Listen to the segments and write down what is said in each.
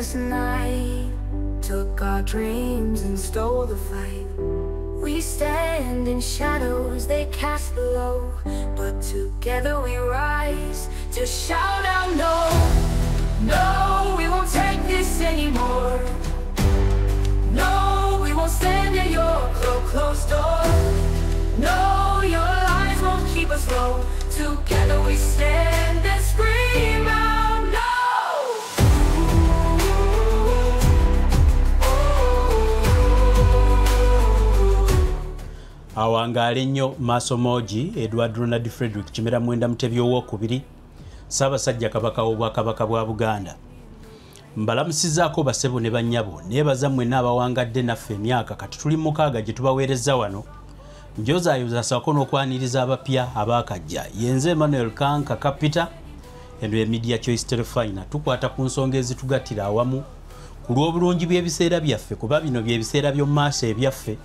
Endless night took our dreams and stole the fight. We stand in shadows they cast below, but together we rise to shout out no. No, we won't take this anymore. No, we won't stand at your closed door. No, your lies won't keep us low. Together we stand and scream out no. Awangaale nnyo Maaso Moogi Edward Ronald Frederick Kimera Mwenda Mutebi Owookubiri, Ssaabasajja Kabaka w'Obwakabaka bwa Buganda. Mbalamusizaako basebo ne bannyabo, neebaza mmwenna abawangadde naffe emyaka kati tuli 6 gye tubaweereza wano. Njozaayoza saako n'okwaniriza abapya abaakajja. Yenze Emmanuel Kanka Kapita, eno ye Media Choice Terefayina. Tukwata ku nsonga ezitugattira awamu ku lw'obulungi bw'ebiseera byaffe, kuba bino by'ebiseera by'omu maaso ebyaffe,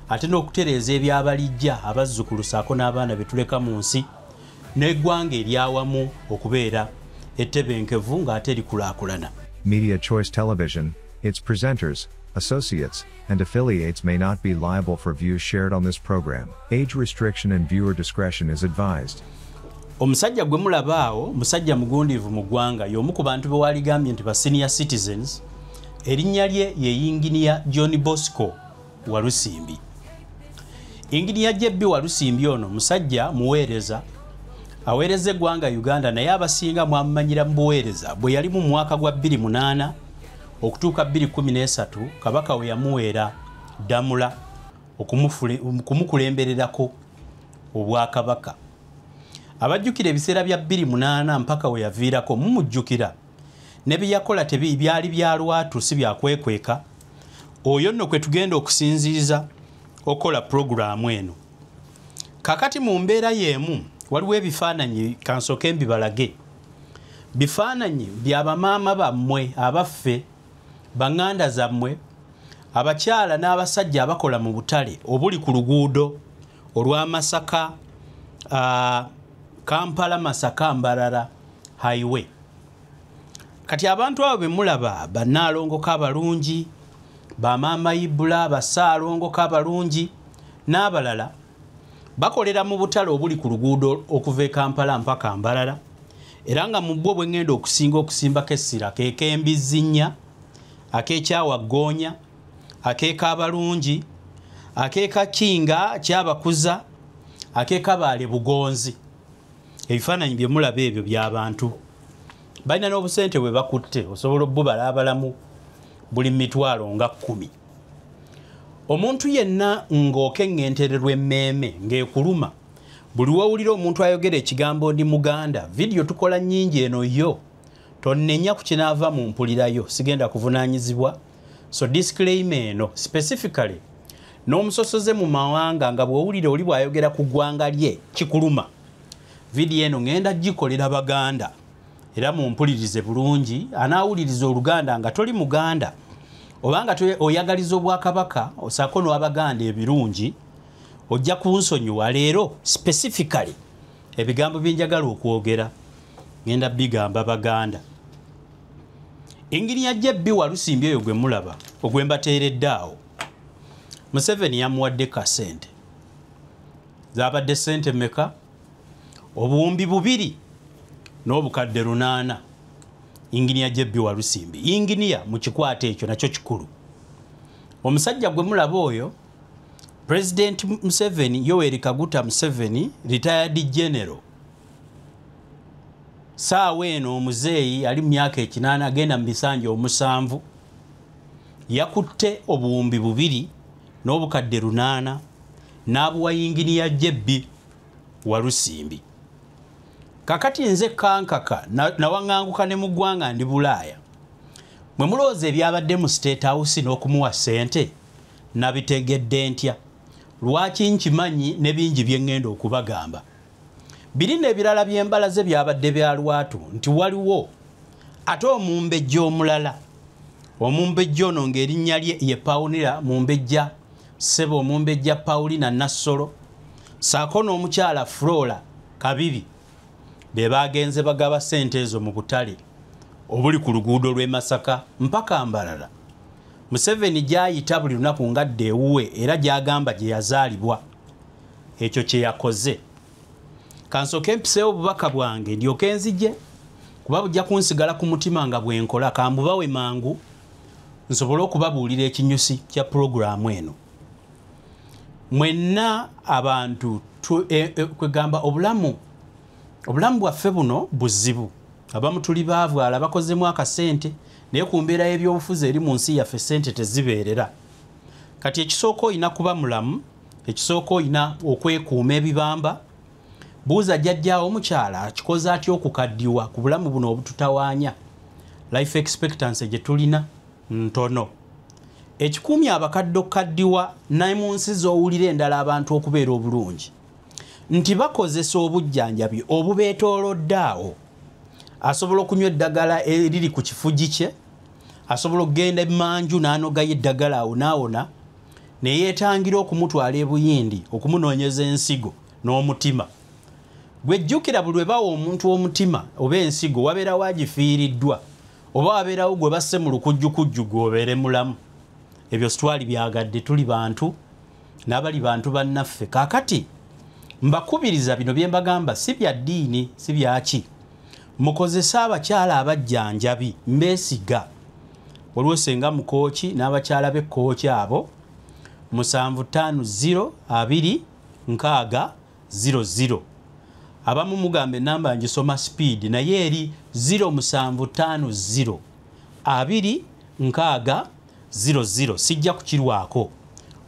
ate n'okutereeza ebyabalijja abazzukulu saako n'abaana be tuleka mu nsi n'eggwanga eryawamu okubeera ettebenkevu ng'ate likulaakulana. Media Choice Television, its presenters, associates, and affiliates may not be liable for views shared on this program. Age restriction and viewer discretion is advised. Omusajja gwe mulaba awo, musajja mugundiivu mu ggwanga, y'omu ku bantu be waaligambye nti ba senior citizens. Erinnya lye ye Yinginiya John Bosco Walusimbi. Yinginiya JB Walusimbi ono musajja muweereza, aweereza eggwanga Uganda, naye abasinga mwamumanyira mu buweereza bwe yali mu mwaka gwa 2008 okutuuka 2013, Kabaka we yamuweera Ddamula okumukulembererako obwakabaka. Abajjukira ebiseera bya 2008 mpaka we yaviirako mumujjukira ne bye yakola byali bya lwatu, si bya kwekweka. Oyo nno kwe tugenda okusinziiza okukola pulogulaamu eno. Kakati mu mbeera y'emu waliwo ebifaananyi, kansooke mbibalage. Bifaananyi bya bamaama bammwe abaffe, baŋŋanda zammwe, abakyala n'abasajja abakola mu butale obuli ku luguudo olwa Masaka, Kampala Masaka Mbarara Highway. Kati abantu abo be mulaba bannaalongoka abalungi, bamaama Ibula, bassaalongoka abalungi n'abalala bakolera mu butale obuli ku luguudo okuva e Kampala mpaka Mbarara, era nga mu bwo bwe ŋŋenda okusinga okusimbako essira k'ek'embizzi ak'ekyawaggoonya, ak'ekabalungi, ak'ekakinga kyabakuza, ak'ekabaale bugonzi. Ebifaananyi bye mulaba ebyo by'abantu balina n'obusente bwe bakutte, osobola obbubala abalamu buli mitwalo nga 10. Omuntu yenna ng'okeŋŋentererwa emmeeme ng'ekuluma, buli w'owulira omuntu ayogera ekigambo ndi Muganda, vidiyo tukola nnyingi eno yo, tonnenya ku kinaava mu mpulirayo, sigenda kuvunaanyizibwa. So disclaimer eno specifically n'omusosoze mu mawanga nga bw'owulira oli bw'ayogera ku ggwanga lye kikuluma. Vidiyo eno ŋŋenda gikolera Baganda, era mumpulirize bulungi. Anaawuliriza Oluganda nga toli Muganda obanga oyagaliza Obwakabaka osaako n'Abaganda ebirungi, ojja kunsonyiwa leero specifically ebigambo bye njagala okwogera ŋŋenda bigamba Baganda. Yinginiya JB Walusimbi oyo gwe mulaba ogwe mbateeredde awo, Museveni yamuwadde kasente. Zaabadde ssente mmeka? 2,000 n'obukadde 800. Yinginiya JB Walusimbi, yinginiya mu kikwate ekyo nakyo kikulu. Omusajja gwe mulaba oyo, President Museveni, Yoweri Kaguta Museveni, retired general, saawa eno omuzeeyi ali mu myaka 80 agenda mu bisanja 7, yakutte 2,000 n'obukadde 800 n'abuwa Yinginiya JB Walusimbi. Kakati nze Kankaka nawaŋŋanguka ne mu ggwanga ndi Bulaaya. Mwe mulowooza ebyabadde mu State House n'okumuwa ssente nabitegedde ntya? Lwaki nkimanyi ne bingi bye ŋŋenda okubagamba. Biri n'ebirala by'embalaze byabadde bya lwatu nti waliwo ate omumbejja omulala. Omumbejja ono ng'erinnya lye ye Paulina Mumbejja, ssebo omumbejja Paulina Nassolo, saako n'omukyala Flora Kabibi, be bagenze bagaba ssente ezo mu butale Obuli ku luguudo lw'e Masaka mpaka Mbarara. Museveni gy'ayita buli lunaku ngadde ewuwe era gy'agamba gye yazaalibwa. Ekyo kye yakoze. Kansooke mpiseewo obubaka bwange ndyoke nzije, kuba bujja kunsigala ku mutima nga bwe nkola. Kambubawe mangu nsobole okubabuulira ekinyusi kya pulogulaamu eno. Mwenna abantu kwegamba obulamu bwaffe buno buzibu. Abamu tuli baavu, ala bakozemu akasente, naye ku mbeera y'ebyobufuzi eri mu nsi yaffe ssente tezibeerera. Kati ekisooka olina kuba mulamu, ekisooka olina okwekuuma ebibamba. Buuza jjajjaawo omukyala akikoze atya okukaddiwa ku bulamu buno obututawaanya. Life expectancy gye tulina ntono. Ekikuumya abakadde okukaddiwa ne mu nsi z'owulira endala abantu okubeera obulungi, nti bakozesa obujjanjabi obubeetoolodde awo. Asobola okunywa eddagala eriri ku kifugi kye, asobola okugenda emmanju n'anogayo eddagala awo n'awona, ne yeetangira okumutwala e Buyindi okumunoonyeza ensigo n'omutima. Gwe jjukira buli lwe bawa omuntu omutima oba ensigo wabeerawo agifiiriddwa, oba wabeerawo gwe basse mu lukujjukujju gw'obeere mulamu. Ebyo sitwali byagadde, tuli bantu n'abali bantu bannaffe. Kaakati mbakubiriza bino bye mbagamba si bya ddiini, si byaki. Mukozese abakyala abajjanjabi, mbeesiga. Waliwo Ssenga Mukooki n'abakyala b'e Kkooki abo 750 2 6 00. Abamu mugamba ennamba ngisoma speed, naye eri 0750 2 6 00. Sijja kukirwako.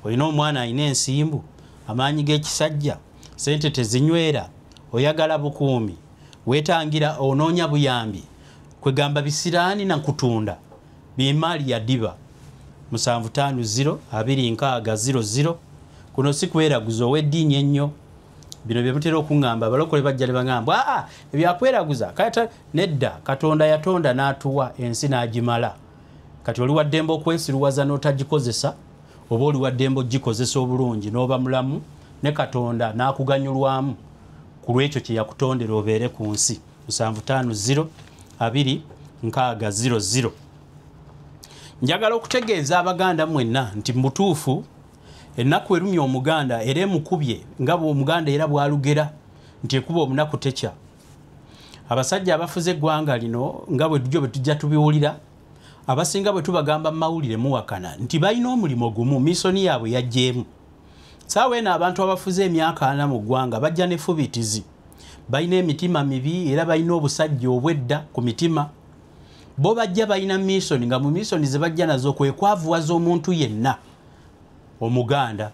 Olina omwana alina ensimbu, amaanyi g'ekisajja, ssente tezinywera, oyagala bukuumi, weetangira onoonya buyambi, kwegamba bisiraani na kutunda bimaali ya ddiba. 750 2 6 00. Kuno si kweraguza ow'eddiini ennyo. Bino bye mutera okuŋŋamba, abalokole bajja ne baŋŋamba aa ebyakweraguza kata nedda. Katonda yatonda n'atuwa ensi n'agimala. Kati oli waddembe okwesiruwaza n'otagikozesa, oba oli waddembe ogikozesa obulungi n'oba mulamu ne Katonda n'akuganyulwamu ku lw'ekyo kye yakutondera obeere ku nsi. 750 2 6 00. Njagala okutegeeza Abaganda mwenna nti mu butuufu ennaku erumya Omuganda era emukubye nga bw'Omuganda era bw'alugera nti ekuba omunaku tekya. Abasajja abafuze eggwanga lino nga bwe tujja bwe tujja tubiwulira, abasinga bwe tubagamba mu mawulire muwakana nti balina omulimu gumu, misoni yaabwe yajjeemu. Saawa eno abantu abafuze emyaka 40 mu ggwanga bajja ne fubitizi, balina emitima mibi era balina obusajja obwedda ku mitima. Bo bajja balina misoni, nga mu misoni ze bajja nazo kwe kwavuwaza omuntu yenna Omuganda.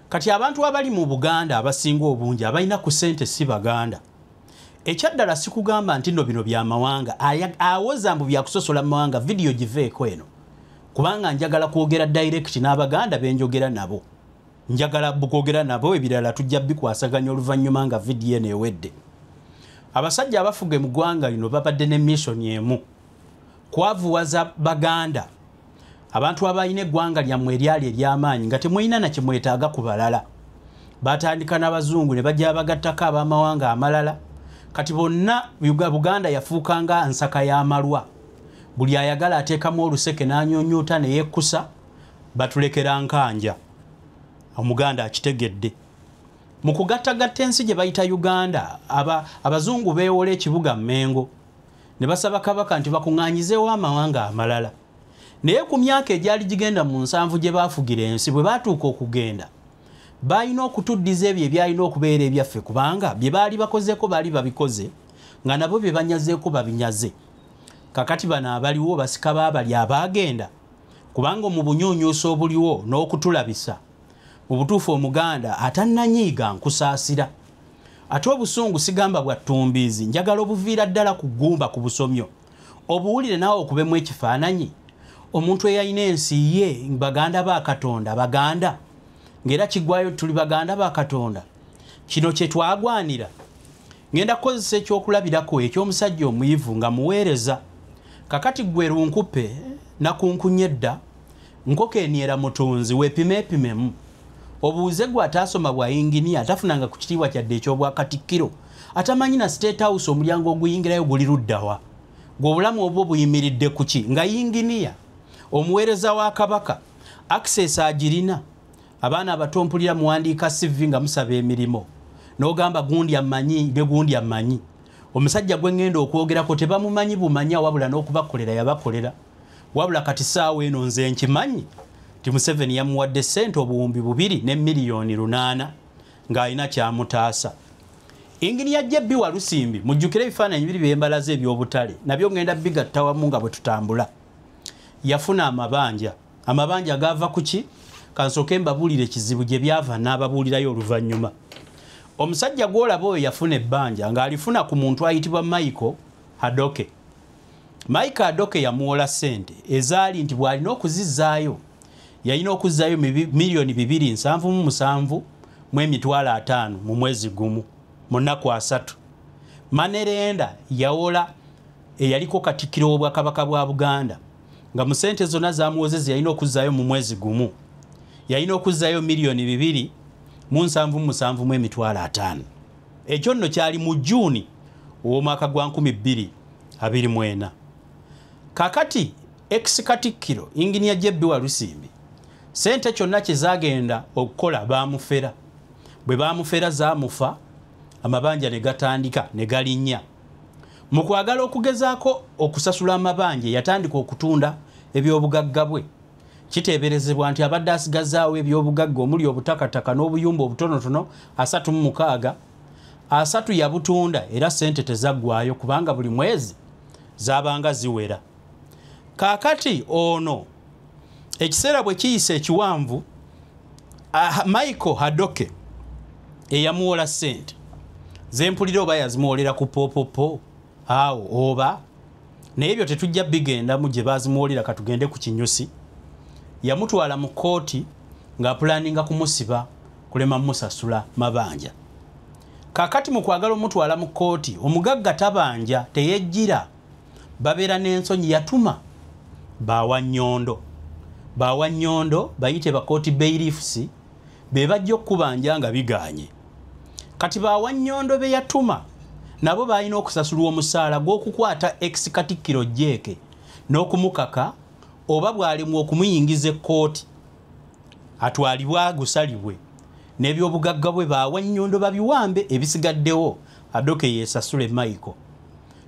Kati abantu abali mu Buganda abasinga obungi abalina ku ssente si Baganda. Ekyaddala sikugamba nti nno bino bya mawanga, awoza mbu byakusosola mu mawanga, vidiyo giveeko eno, kubanga njagala kwogera direct n'Abaganda be njogera nabo. Njagala kwogera nabo, ebirala tujja bikwasaganya oluvannyuma nga vidiyo eno ewedde. Abasajja abafuga mu ggwanga lino babadde ne mission emu, kwavuwaza Baganda. Abantu abalina eggwanga lyammwe eryali ery'amaanyi nga temulina na kye mwetaaga ku balala. Batandika n'Abazungu ne bajja bagattako ab'amawanga amalala. Kati bonna Buganda yafuuka nga nsaka y'amalwa. Buli ayagala ateekamu oluseke n'anyunyuuta ne yekkusa, batulekera nkanja. Omuganda akitegedde. Mu kugattagatta ensi gye bayita Uganda, Abazungu beewola ekibuga Mmengo ne basaba Kabaka nti bakuŋŋaanyizeewo amawanga amalala. Naye ku myaka egyali gigenda mu 70 gye baafugira ensi, bwe baatuuka okugenda balina okutuddiza ebyo ebyalina okubeera ebyaffe, kubanga bye baali bakozeeko baali babikoze, nga nabo bye banyazeeko babinyaze. Kakati bano abaliwo basika baabali abaagenda, kubanga mu bunyuunyuusa obuliwo n'okutulabisa mu butuufu Omuganda atannanyiiga nkusaasira. Ate obusungu sigamba bwa ttumbiizi, njagala obuviira ddala ku ggumba ku busomyo, obuwulire naawe okubemu ekifaananyi. Omuntu eyalina ensi ye, baganda ba Katonda, Baganda, ng'era kiggwayo tuli baganda ba Katonda. Kino kye twagwanira. Ngenda kukozesa ekyokulabirako eky'omusajja omuyivu nga muweereza. Kakati gwe lunkupe nakunkunye dda, nkoko eniera mutunzi, weepimeepimemu. Obuuze gwe ataasoma bwa yinginiya, atafunanga ku kitiibwa kyadde eky'obwakatikkiro, atamanyi na State House omulyango oguyingirayo guli luddawa. Gwe obulamu obwo buyimiridde ku ki? Nga yinginiya, omuweereza wa Kabaka, access agirina. Abaana abato mpulira muwandiika CV nga musaba emirimu, n'ogamba gundi amanyi ne gundi amanyi. Omusajja gwe ŋŋenda okwogerako tebamumanyi bumanya, wabula n'okubakolera yabakolera. Wabula kati saawa eno nze nkimanyi nti Museveni yamuwadde ssente 2,800,000 ng'alina kyamutaasa. Inginiya JB Walusimbi, mujjukire ebifaananyi biri byembalaze eby'obutale, nabyo ŋŋenda bigatta wamu nga bwe tutambula. Yafuna amabanja. Amabanja gava ku ki? Kansooke mbabuulire ekizibu gye byava n'ababuulirayo oluvannyuma. Omusajja gw'olaba oyo yafuna ebbanja ng'alifuna ku muntu ayitibwa Michael Hadoke. Michael Hadoke yamuwola ssente ezaali nti bw'alina okuzizzaayo yalina okuzzaayo 2,775,000 mu mwezi gumu mu nnaku 3. Manerenda yawola eyaliko Katikkiro w'Obwakabaka bwa Buganda nga mu ssente zonna zamuwozeze yalina okuzzaayo mu mwezi gumu yalina okuzzaayo 2,775,000. Ekyo nno kyali mu Juni ow'omwaka gwa 2024. Kakati ex Katikkiro Inginiya JB Walusimbi ssente kyonna kye zaagenda okukola baamufera. Bwe baamufera zaamufa, amabanja ne gatandika ne galinnya. Mu kwagala okugezaako okusasula amabanja yatandika okutunda ebyobugagga bwe. Kiteeberezebwa nti abadde asigazaawo ebyobugagga omuli obutakataka n'obuyumba obutonotono 36, 3 yabutunda era ssente tezaggwayo kubanga buli mwezi zaabanga ziwera. Kaakati ono ekiseera bwe kiyise ekiwanvu, Michael Hadoke eyamuwola ssente zempulira oba yazimuwolera ku popopo awo oba, naye ebyo tetujja bigendamu gye bazimuwolera, katugende ku kinyusi. Yamutwala mu kkooti ng'apulaninga kumusiba kulema musasula mabanja. Kaakati mu kwagala omutwala mu kkooti, omugagga tabanja, teyejjira, babeera n'ensonyi, yatuma bawannyondo. Bawannyondo bayite bakooti bailiffs be bajja okubanja nga bigaanye. Kati bawannyondo be yatuma nabo balina okusasulwa omusaala gw'okukwata ex Katikkiro Jeke n'okumukaka oba bw'alemwa okumuyingiza ekkooti atwalibwe agusalibwe n'ebyobugagga bwe bawannyondo babiwambe, ebisigaddewo Adoke yeesasule Michael.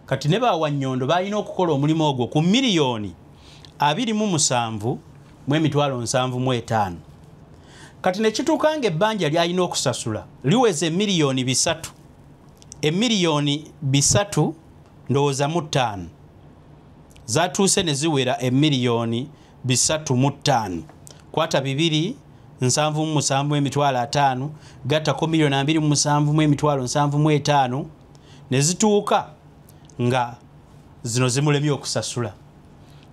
Kati ne bawannyondo balina okukola omulimu ogwo ku 27,775,000. Kati ne kituuka ng'ebbanja ly'alina okusasula liweze 3,000,000, 3,500,000 ndowooza zatuuse ne ziwera 3,305,000. Kwata 277,500 gattako 27,775,000 ne zituuka nga zino zimulemye okusasula.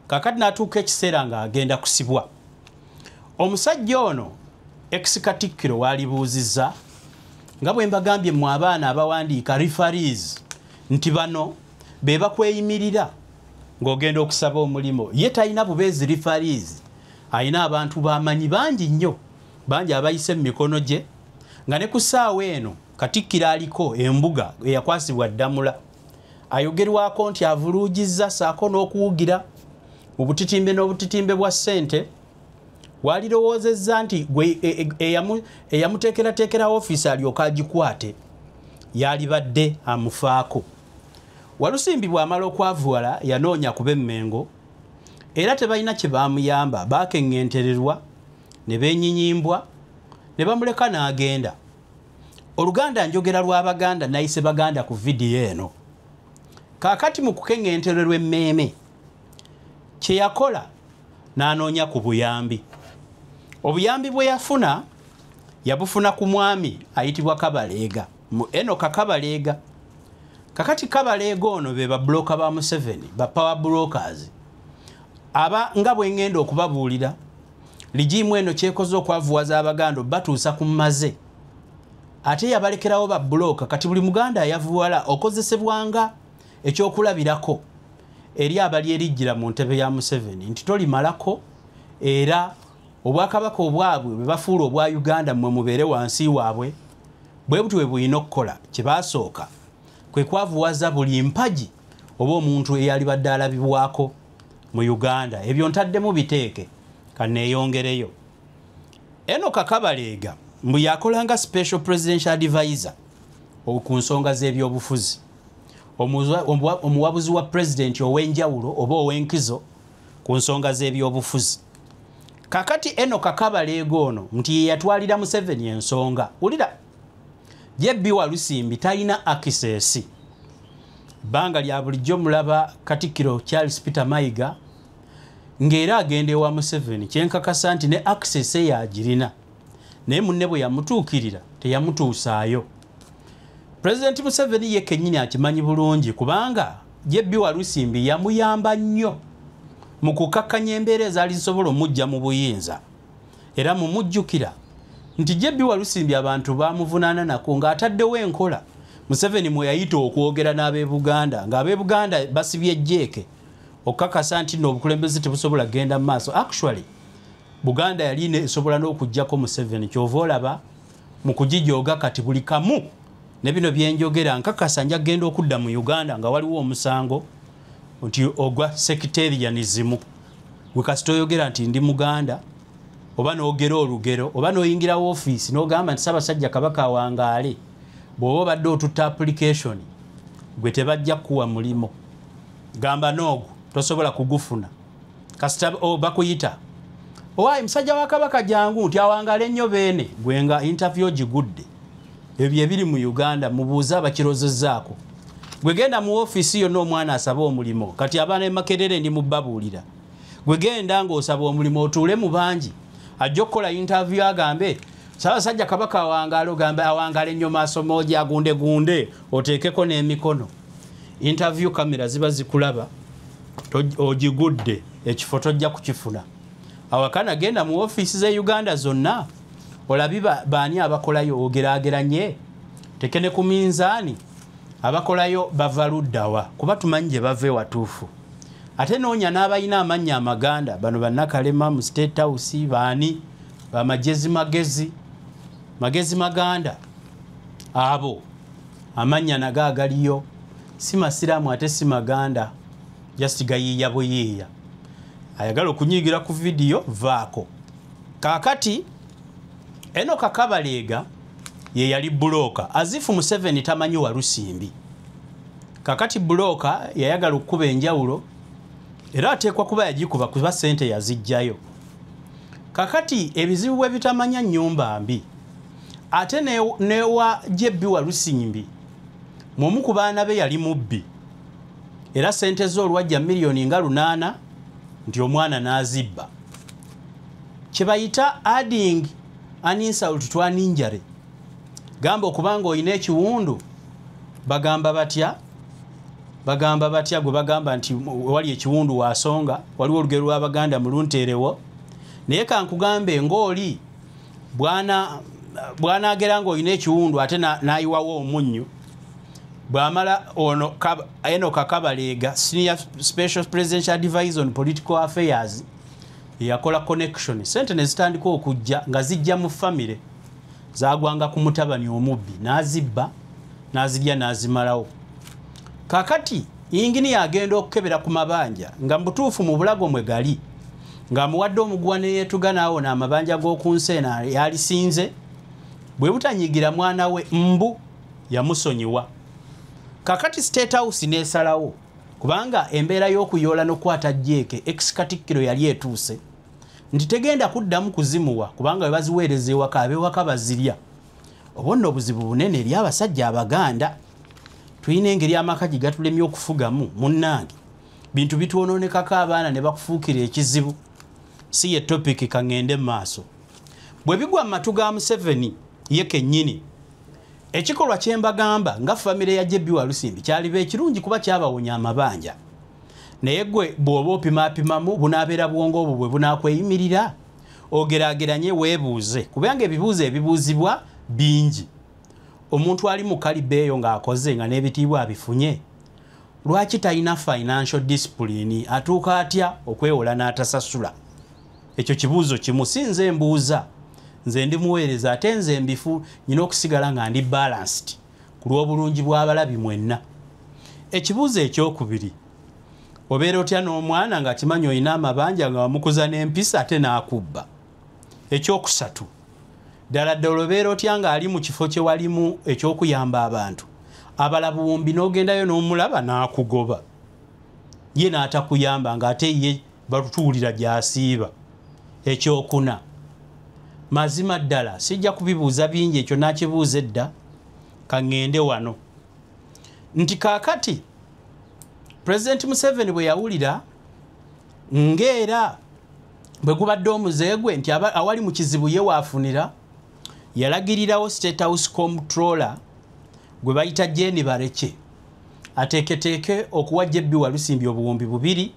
Kaakati n'atuuka ekiseera ng'agenda kusibwa. Omusajja ono ex Katikkiro walibuuzizza nga bwe mbagambye mmwe abaana abawandiika referees nti bano be bakweyimirira ng'ogenda okusaba omulimu. Ye talina bubeezi referees, alina abantu bamanyi bangi nnyo, bangi abayise mu mikono gye, nga ne ku ssaawa eno Katikkiro aliko embuga eyakwasibwa Ddamula ayogerwako nti avuluugizza ssaako n'okuwugira mu butitimbe n'obutitimbe bwa ssente. Walirowoozezza nti gwe eyamuteekerateekera ofiisi alyoke agikwate yalibadde amufaako. Walusimbi bw'amala okwavuwala yanoonya kuba Emmengo era tebalina kye baamuyamba, baakeŋŋentererwa ne beenyinyimbwa ne bamuleka n'agenda. Oluganda njogera lw'Abaganda, nayise Baganda ku vidiyo eno. Kaakati mu kukeŋŋentererwa emmeeme kye yakola n'anoonya ku buyambi. Obuyambi bwe yafuna yabufuna ku mwami ayitibwa Kabaleega, Enoka Kabaleega. Kakati Kabaleega ono be babulooka ba Museveni, ba power brokers. Aba nga bwe ŋŋenda okubabuulira ligiimu eno kyekoze okwavuwaza Abaganda batuusa ku mmaze, ate yabalekerawo babulooka. Kati buli Muganda ayavuwala okozesebwanga ekyokulabirako eri abali erijjira mu ntebe ya Museveni nti tolimalako, era obwakabaka obwabwe bwe bafuula obwa Uganda mmwe mubeere wansi waabwe, bwe butyo bwe bulina okukola. Kye baasooka kwe kwavuwaza buli mpagi oba omuntu eyalibadde alabibwako mu Uganda. Ebyo ntaddemu biteeke, kaneeyongereyo. Enock Kabalega mbu yakolanga special presidential advisor ku nsonga z'ebyobufuzi, omuwabuzi wa president ow'enjawulo oba ow'enkizo ku nsonga z'ebyobufuzi. Kakati Enock Kabalega ono nti ye yatwalira Museveni ensonga. Wulira, JB Walusimbi talina access. Bbanga lya bulijjo mulaba Katikkiro Charles Peter Mayiga ng'era agenda ewa Museveni, kyenkakasa nti ne access eyagirina, naye munne bwe yamutuukirira teyamutuusaayo. President Museveni ye kennyini akimanyi bulungi, kubanga JB Walusimbi yamuyamba nnyo mu kukakkanya embeera ezaali zisobola omujja mu buyinza. Era mumujjukira nti JB Walusimbi abantu bamuvunaana nako ng'ataddewo enkola Museveni mwe yayita okwogera n'ab'e Buganda, ng'ab'e Buganda basibye ejjeeke okukakasa nti nno obukulembeze tebusobola kugenda mu maaso. Actually Buganda yali esobola n'okuggyako Museveni, ky'ova olaba mu kugijooga kati buli kamu ne bino byenjogera nkakasa nja kugenda okudda mu Uganda nga waliwo omusango nti ogwa sectarianism. Gwe kasita oyogera nti ndi Muganda, oba n'ogera olugero, oba n'oyingira woofiisi n'ogamba nti Ssaabasajja Kabaka awangaale, bw'oba obadde otutta application gwe tebajja kukuwa mulimo. Gamba n'ogwo tosobola kugufuna, kasita bakuyita owaayi musajja wa Kabaka jangu nti awangaale nnyo beene, gwe nga interview ogigudde. Ebyo ebiri mu Uganda mubuuze abakirozezzaako. Gwe genda mu woofiisi yonna omwana asaba omulimu, kati abaana e Makerere ndi mubabuulira. Gwe genda ng'osaba omulimu otuule mu bangi, ajja okukola interview agambe Ssaabasajja Kabaka awangaale, ogambe awangaale nnyo maaso moogi agunde gunde, oteekeko n'emikono. Interview kamera ziba zikulaba, ogigudde, ekifo tojja kukifuna. Awakana genda mu woofiisi z'e Uganda zonna olabi baani abakolayo, ogeraageranye tekene ku minzaani abakolayo bava luddawa, kuba tumanyi gye bava ewatuufu. Ate noonya n'abalina amannya amaganda, bano bannakalema mu State House baani, bamagezi magezi magezi maganda, abo amannya nago agaliyo si masiraamu ate si maganda, just gayiiya buyiiya. Ayagala okunyiigira ku vidiyo vaako. Kaakati Enock Kabalega ye yali broker, azifu Museveni tamanyi Walusimbi. Kakati broker yayagala okukuba enjawulo, era ateekwa kuba yagikuba kuba ssente yazijjayo. Kakati ebizibu bwe bitamanya nnyumba mbi, ate newa JB Walusimbi mw'omu ku baana be yali mubbi, era ssente z'olwajja miliyoni nga 8 nti omwana n'azibba. Kye bayita adding an insult to an injury. Gamba okubanga olina ekiwundu, bagamba batya? Bagamba batya gwe bagamba nti wali ekiwundu wasonga, waliwo olugero lw'Abaganda mulunteerewo. Naye kankugambe ng'oli bw'anaagera ng'olina ekiwundu ate n'ayiwawo omunnyo, bw'amala ono Enock Kabalega, senior special presidential advisor on political affairs, yakola connection, sente ne zitandika okujja nga zijja mu famire, zaagwanga ku mutabani omubbi, n'azibba, n'azirya, n'azimalawo. Kakati yingini agenda okukebera ku mabanja nga mu butuufu mu bulago mwe gali, ng'amuwadde omuguwa ne yeetuga n'awona amabanja g'oku nsi eno yalisinze, bwe butanyiigira mwana we mbu yamusonyiwa. Kakati State House n'esalawo, kubanga embeera y'okuyoola n'okukwata jjeeke ex Katikkiro yali etuuse nti tegenda kuddamu kuzimuwa, kubanga bwe baziweereza ewaka ab'ewaka bazirya. Oba nno obuzibu bunene eri abasajja Abaganda, tulina engeri amaka gye gatulemye okufugamu munnange, bintu bitwonoonekako abaana ne bakufuukira ekizibu. Si ye topic, kaŋŋende mu maaso. Bwe bigwa mu matu ga Museveni ye kennyini, ekikolwa kye mbagamba nga famire ya JB Walusimbi kyaliba ekirungi kuba kyabawonya amabanja. Naye gwe bw'oba opimaapimamu bunaabeera bwongo obwo bwe bunaakweyimirira, ogeraageranye weebuuze, kubanga ebibuuzo ebibuuzibwa bingi. Omuntu ali mu kaliba eyo ng'akoze nga n'ebitiibwa abifunye, lwaki talina financial discipline? Atuuka atya okwewola n'atasasula? Ekyo kibuuzo kimu, si nze mbuuza, nze ndi muweereza ate nze mbifu, nnina okusigala nga ndi balanced ku lw'obulungi bw'abalabi mwenna. Ekibuuzo ekyokubiri, obeera otya n'omwana ng'akimanyi olina amabanja nga wamukuza n'empisa ate n'akubba? Ekyokusatu, ddala ddala obeera otya ng'ali mu kifo kye walimu eky'okuyamba abantu abala buwumbi n'ogendayo n'omulaba n'akugoba, ye n'atakuyamba ng'ate ye batutuulira gy'asiiba? Ekyokuna, mazima ddala sijja kubibuuza bingi, ekyo n'akibuuza edda, kaŋŋende wano nti kaakati Pulezidenti Museveni bwe yawulira ng'era bwe gubadde omuze gwe nti awali mu kizibu ye waafunira, yalagirirawo State House Comptroller gwe bayita Jane Barekye ateeketeeke okuwa JB Walusimbi 2,000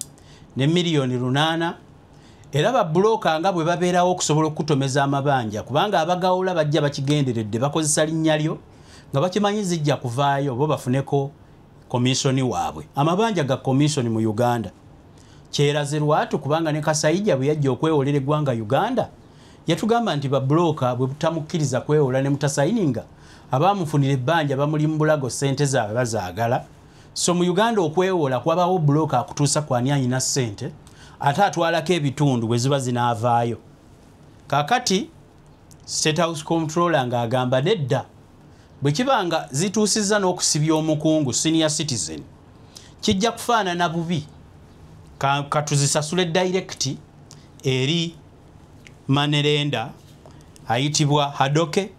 ne 8 million. Era babbulooka nga bwe babeerawo okusobola okutomeza amabanja, kubanga abagawula bajja bakigenderedde, bakozesa linnya lyo nga bakimanyi zijja kuvaayo bo bafuneko commission waabwe. Amabanja ga commission mu Uganda kyeraze lwatu, kubanga ne Kasaija bwe yajja okwewolera eggwanga Uganda yatugamba nti babbulooka bwe butamukkiriza kwewola ne mutasayininga, abamufunira ebbanja bamuli mu bulago, ssente zaabwe bazaagala. So mu Uganda okwewola kwabawo bulooka akutuusa kwani ayina ssente ate atwalako ebitundu bwe ziba zinaavaayo. Kaakati State House Comptroller ng'agamba nedda, bwe kiba nga zituusizza n'okusibya omukungu senior citizen, kijja kufaanana bubi, katuzisasule direct eri money lender ayitibwa Hadoke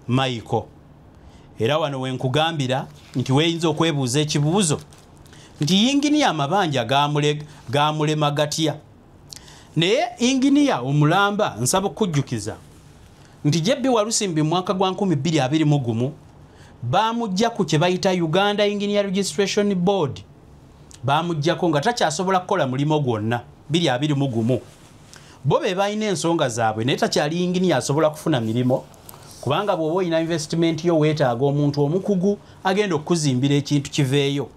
Michael. Era wano wenkugambira nti weeyinza okwebuuza ekibuuzo nti yinginiya amabanja gamulema gatya? Naye inginiya omulamba, nsaba okujjukiza nti JB Walusimbi mu mwaka gwa 2021 bamujja ku kye bayita Uganda Engineer Registration Board, bamuggyako nga takyasobola kukola mulimo gwonna. 2021 bo be balina ensonga zaabwe, naye takyali yinginiya asobola kufuna mirimu, kubanga bw'oba olina investment yo weetaaga omuntu omukugu agenda okukuzimbira ekintu kiveeyo,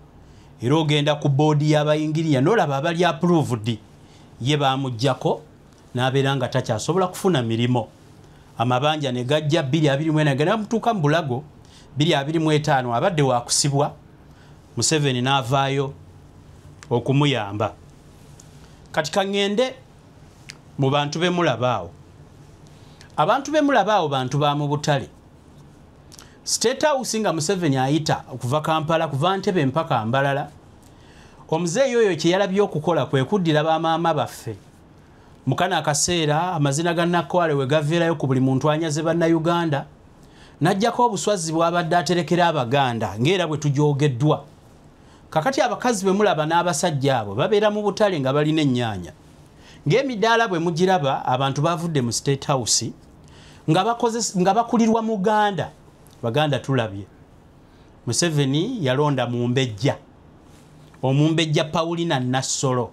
era ogenda ku boodi y'abayinginiya n'olaba abali approved. Ye bamuggyako n'abeera nga takyasobola kufuna mirimu. Amabanja ne gajja 2024 ganamutuuka mu bulago. 2025 abadde wakusibwa, Museveni n'avaayo okumuyamba. Kati kaŋŋende mu bantu bemulaba awo. Abantu bemulaba awo bantu ba mu butale. State House nga Museveni ayita okuva Kampala, kuva Ntebe mpaka Mbalala, omuzeeyi oyo kye yalabye okukola kwe kuddira bamaama baffe. Mukana akaseera amazina ga Nakwale we gaviirayo ku buli muntu anyaze Bannayuganda, n'ajjako obuswazi bw'abadde aterekera Abaganda ng'era bwe tujoogeddwa. Kakati abakazi bwe mulaba n'abasajja abo babeera mu butale nga balina ennyaanya ng'emidaala bwe mugiraba. Abantu bavudde mu State House nga bakulirwa Muganda. Baganda tulabye Museveni yalonda mumbejja, omumbejja Paulina Nassolo,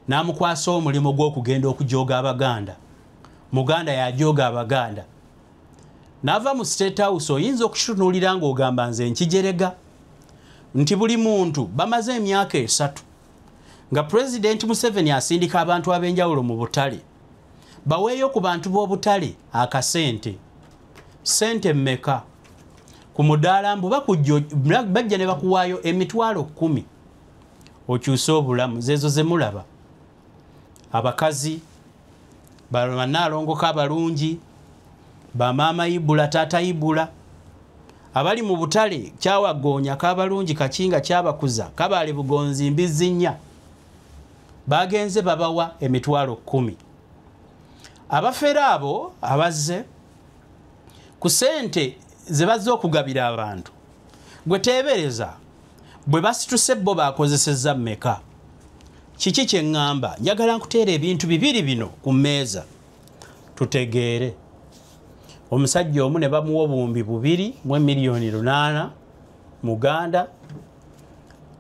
n'amukwasa omulimu gw'okugenda okujooga Abaganda. Muganda yajooga Abaganda n'ava mu State House. Oyinza okukitunuulira ng'ogamba nze nkijerega nti buli muntu bamaze emyaka 3 nga Pulezidenti Museveni asindika abantu ab'enjawulo mu butale baweeyo ku bantu b'obutale akasente. Sente mmeka ku mudaala? Mbu bajja ne bakuwaayo 10,000 okyuse obulamu. Zeezo ze mulaba, abakazi bannaalongoka abalungi, bamaama Ibula, taata Ibula, abali mu butale Kyawagoonya, Kabalungi, Kakinga, Kyabakuza, Kabaale, Bugonzi, Mbizzi nnya, bagenze babawa 10,000. Abafere abo abazze ku sente ze bazze okugabira abantu, gwe teebereza bwe basituse bo bakozesezza mmeka? Kiki kye ŋŋamba? Njagala nkuteera ebintu bibiri bino ku mmeeza tutegeere. Omusajja omu ne bamuwa 2,800,000, Muganda,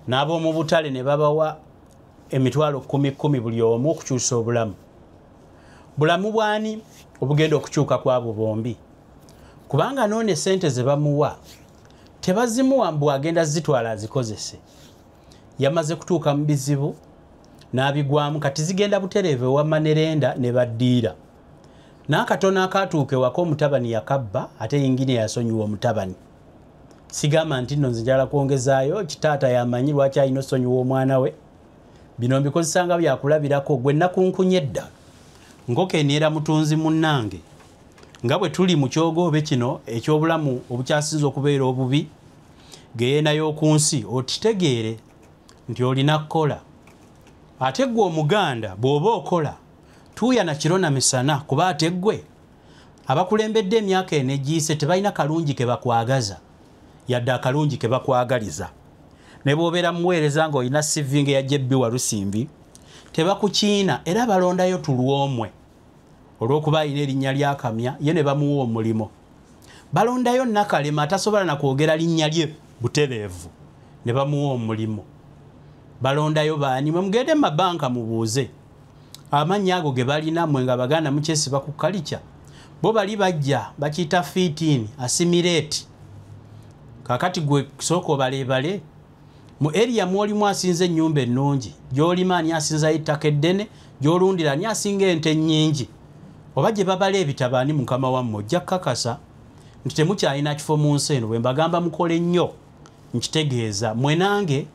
n'ab'omu butale ne babawa 10,000 buli omu okukyusa obulamu. Bulamu bwani obugenda okukyuka kwabo bombi? Kubanga noone sente ze bamuwa tebazimuwa mbu agenda zitwala azikozese. Yamaze kutuuka mu bizibu n'abigwamu, kati zigenda butereevu ewa money lender ne baddiira. N'akatono akatuuka ewaka omutabani yakabba, ate yingini yasonyiwa omutabani. Sigamba nti nno nze njagala kwongezaayo, kitaata yamanyi lwaki alina osonyiwa omwana we. Bino mbikozesa nga byakulabirako gwe nakunkunye edda. Nkoko eneera mutunzi munnange. Nga bwe tuli mu kyogoobe kino eky'obulamu obukyasinze okubeera obubi, geyeena y'oku nsi, okitegeere nti olina kukola. Ate ggwe Omuganda bw'oba okola, tuuyana kiro na misana, kuba ate ggwe abakulembedde emyaka eno egiyise tebalina kalungi ke bakwagaza, yadde akalungi ke bakwagaliza. Ne bw'obeera muweereza ng'olina CV ng'eya JB Walusimbi, tebakukiina era balondayo tulwomwe olw'okuba alina erinnya lya Kamya, ye ne bamuwa omulimo. Balondayo Nakalema atasobola na kwogera linnya lye butereevu, ne bamuwa omulimo. Balondayo baani? Mwe mugende mu mabanka mubuuze amannya ago ge balina. Mmwe nga Baganda mukyesiba ku kalica, bo bali bajja bakiyita fit in, assimilate. Kaakati gwe sooka obaleebale mu area mw'olimu asinza ennyumba ennungi, gy'olima ani asinzayo ettaka eddene, gy'olundira ani asinga ente ennyingi, oba gye babala ebitabo ani mukama wammwe. Ojja kukakasa nti temukyalina kifo mu nsi eno. Bwe mbagamba mukole nnyo, nkitegeeza mwe nange,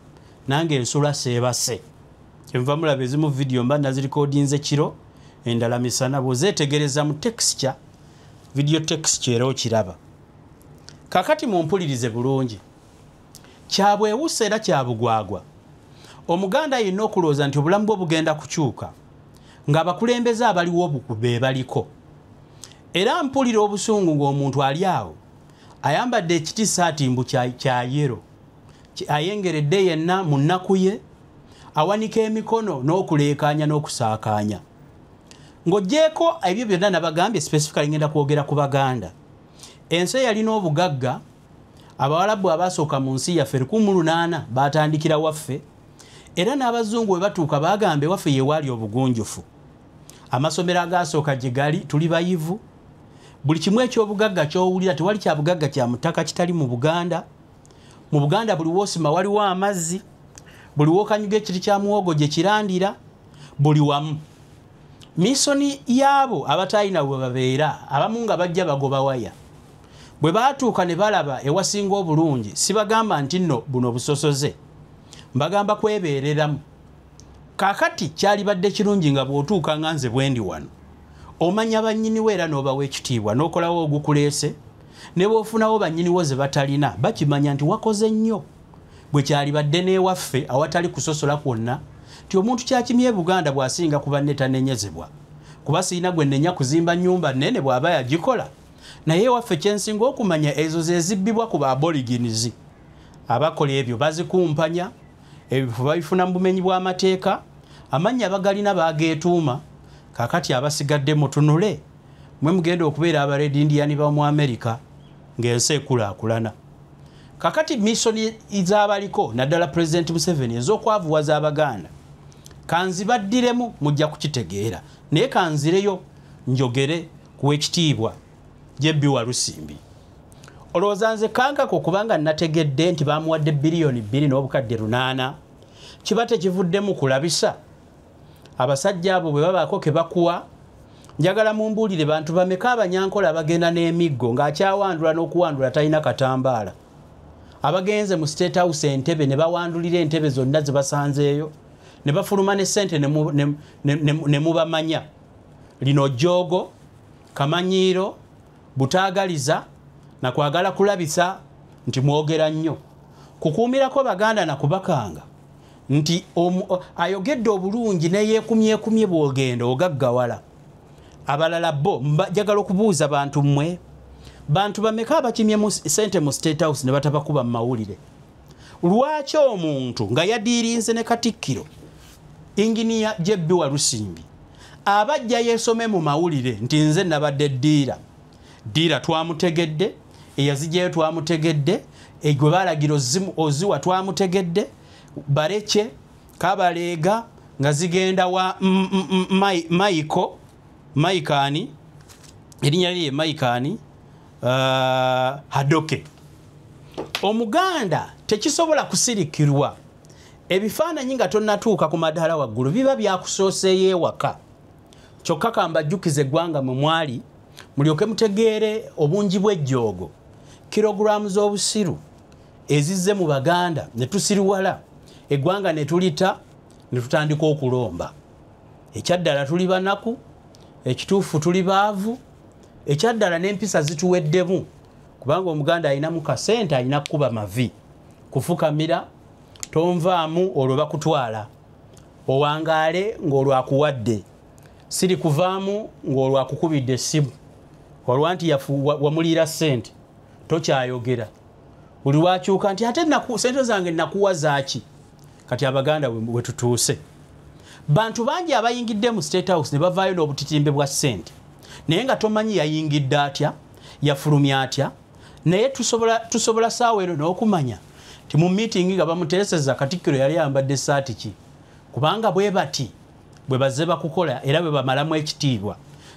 nange ensula seebase. Kyenva mulaba ezimu vidiyo mba nazirikodinze kiro, endala misana. Bw'ozeetegereza mu texture, video texture, era okiraba. Kakati mumpulirize bulungi, kyabwewusa era kyabugwagwa Omuganda yenna okulowooza nti obulamu bwe bugenda kukyuka ng'abakulembeze abaliwo be baliko. Era mpulira obusungu ng'omuntu ali awo ayambadde ekitisaati mbu kya yellow, ayengeredde yenna mu nnaku ye, awanika emikono n'okuleekaanya n'okusaakaanya. Ng'oggyeeko ebyo byonna nabagambye, specifically ngenda kwogera ku Baganda. Ensi eyalina obugagga, Abawalabu abasooka mu nsi yaffe 1800 batandikira waffe, era n'Abazungu bwe batuuka bagamba ewaffe ye waali obugunjufu. Amasomero agasooka gye gali, tuli bayivu. Buli kimu ekyobugagga ky'owulira, tewali kyabugagga kya mutaka kitali mu Buganda. Mu Buganda buli woosima waliwo amazzi, buli w'okanyuga ekiti kya muwogo gye kirandira, buli wamu. Misoni yaabo abataalina we babeera, abamu nga bajja bagoba waya, bwe baatuuka ne balaba ewasinga obulungi. Sibagamba nti nno buno busosoze, mbagamba kwebeereramu. Kaakati kyalibadde kirungi nga bw'otuuka nga nze bwe ndi wano, omanya bannyiniwo era n'obawa ekitiibwa, n'okolawo ogukuleese, ne bw'ofunawo bannyiniwo ze batalina, bakimanya nti wakoze nnyo. Bwe kyalibadde n'ewaffe awatali kusosola kwonna, nti omuntu kyakimye e Buganda bw'asinga ku banne tanenyezebwa, kuba sirina gwe nnenya kuzimba nnyumba nnene bw'aba yagikola. Naye ewaffe kyensinga okumanya, ezo ze zibbibwa ku Baaborigines. Abakola ebyo bazikumpanya, ebifo babifuna mu bumenyi bw'amateeka, amannya bagalina bageetuuma. Kaakati abasigadde mutunule, mwe mugenda okubeera aba Red Indian ba mu America ng'ensi ekulaakulana. Kakati misoni z'abaliko, naddala Pulezidenti Museveni, ez'okwavuwaza Abaganda, kanzibaddiremu, mujja kukitegeera. Naye kanzireyo njogere ku w'ekitiibwa JB Walusimbi. Olowooza nze kankako kubanga nategedde nti bamuwadde 2.8 biliyoni, kiba tekivuddemu kulabisa? Abasajja abo bwe babaako ke bakuwa, njagala mumbuulire, bantu bameka Abanyankola abagenda n'emiggo ng'akyawandula n'okuwandula talina katambaala, abagenze mu State House Entebe ne bawandulira entebe zonna ze basanzeeyo ne bafuluma ne ssente ne mubamanya? Lino jjoogo, kamanyiiro, butaagaliza nakwagala kulabisa nti mwogera nnyo, kukuumirako Baganda nakubakanga nti ayogedde obulungi neyeekumyekumye. Bw'ogenda ogaggawala. Abalala bo njagala okubuuza, bantu mmwe, bantu bameka abakimye sente mu State House ne batabakuba mu mawulire? Lwaki omuntu nga yadiirinze ne Katikkiro Inginiya JB Walusimbi abajja yeesome mu mawulire nti nze nabadde dealer? Dealer twamutegedde, eyazigyayo twamutegedde, gwe balagira oziwa twamutegedde, Bareke Kabaleega nga zigenda wa Maiko Maikani, erinnya lye Maikani Hadoke. Omuganda tekisobola kusirikirwa. Ebifaananyi nga tonnatuuka ku madaala waggulu biba byakusooseeyo ewaka. Kyokka kambajjukiza eggwanga mwe mwali, mulyoke mutegeere obungi bw'ejjoogo, kilogulaamu z'obusiru. ezizze mu Baganda ne tusiriwala, eggwanga ne tulita, ne tutandika okulomba. Ekyaddala tuli banaku, ekituufu tuli baavu, ekyaddala n'empisa zituweddemu, kubanga Omuganda alinamu kasente, alina kukuba mavi, kufukamira, tonvaamu olwo bakutwala, owangaale ng'olwo akuwadde, siri kuvaamu ng'olwo akukubidde essimu, olwa nti wamuliira ssente, tokyayogera. Buli lwakyuka nti ate ssente zange nakuwa zaaki? Kati Abaganda we tutuuse. Bantu bangi abayingidde mu State House ne bavaayo n'obutitimbe bwa ssente, naye nga tomanyi yayingidde atya, yafulumya atya. Naye tusobola saawa eno n'okumanya nti mu meeting nga bamuteeseza Katikkiro yali ayambadde essaati ki, kubanga bwe bati bwe bazze bakukola era bwe bamalamu ekitiibwa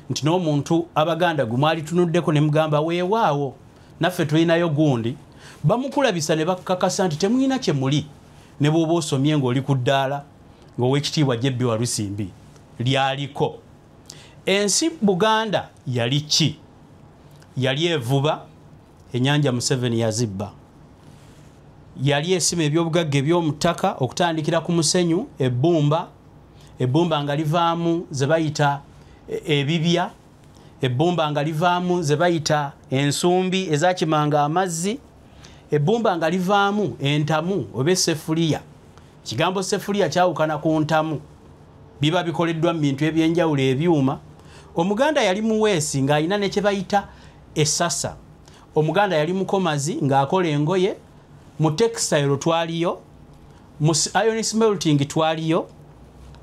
nti n'omuntu Abaganda gwe mwali tunuddeko ne mugamba weewaawo naffe tulinayo gundi, bamukulabisa ne bakakasa nti temulina kye muli, ne bw'oba osomye ng'oli ku ddaala ng'owekitiibwa Jebbi Walusimbi lyaliko. Ensi Buganda yali ki? Yali evuba, ennyanja Museveni yazibba. Yali esima ebyobugagga eby'omu ttaka okutandikira ku musenyu, ebbumba, ebbumba nga livaamu ze bayita ebibya, ebbumba nga livaamu ze bayita ensumbi ezakimanga amazzi, ebbumba nga livaamu entamu oba essefuliya. Ekigambo ssefuliya kyawukana ku ntamu, biba bikoleddwa mu bintu ebyenjawulo ebyuma. Omuganda yali muweesi ng'alina ne kye bayita essasa. Omuganda yali mukomazi ng'akola engoye. Mu textile twaliyo, mu iron smelting twaliyo,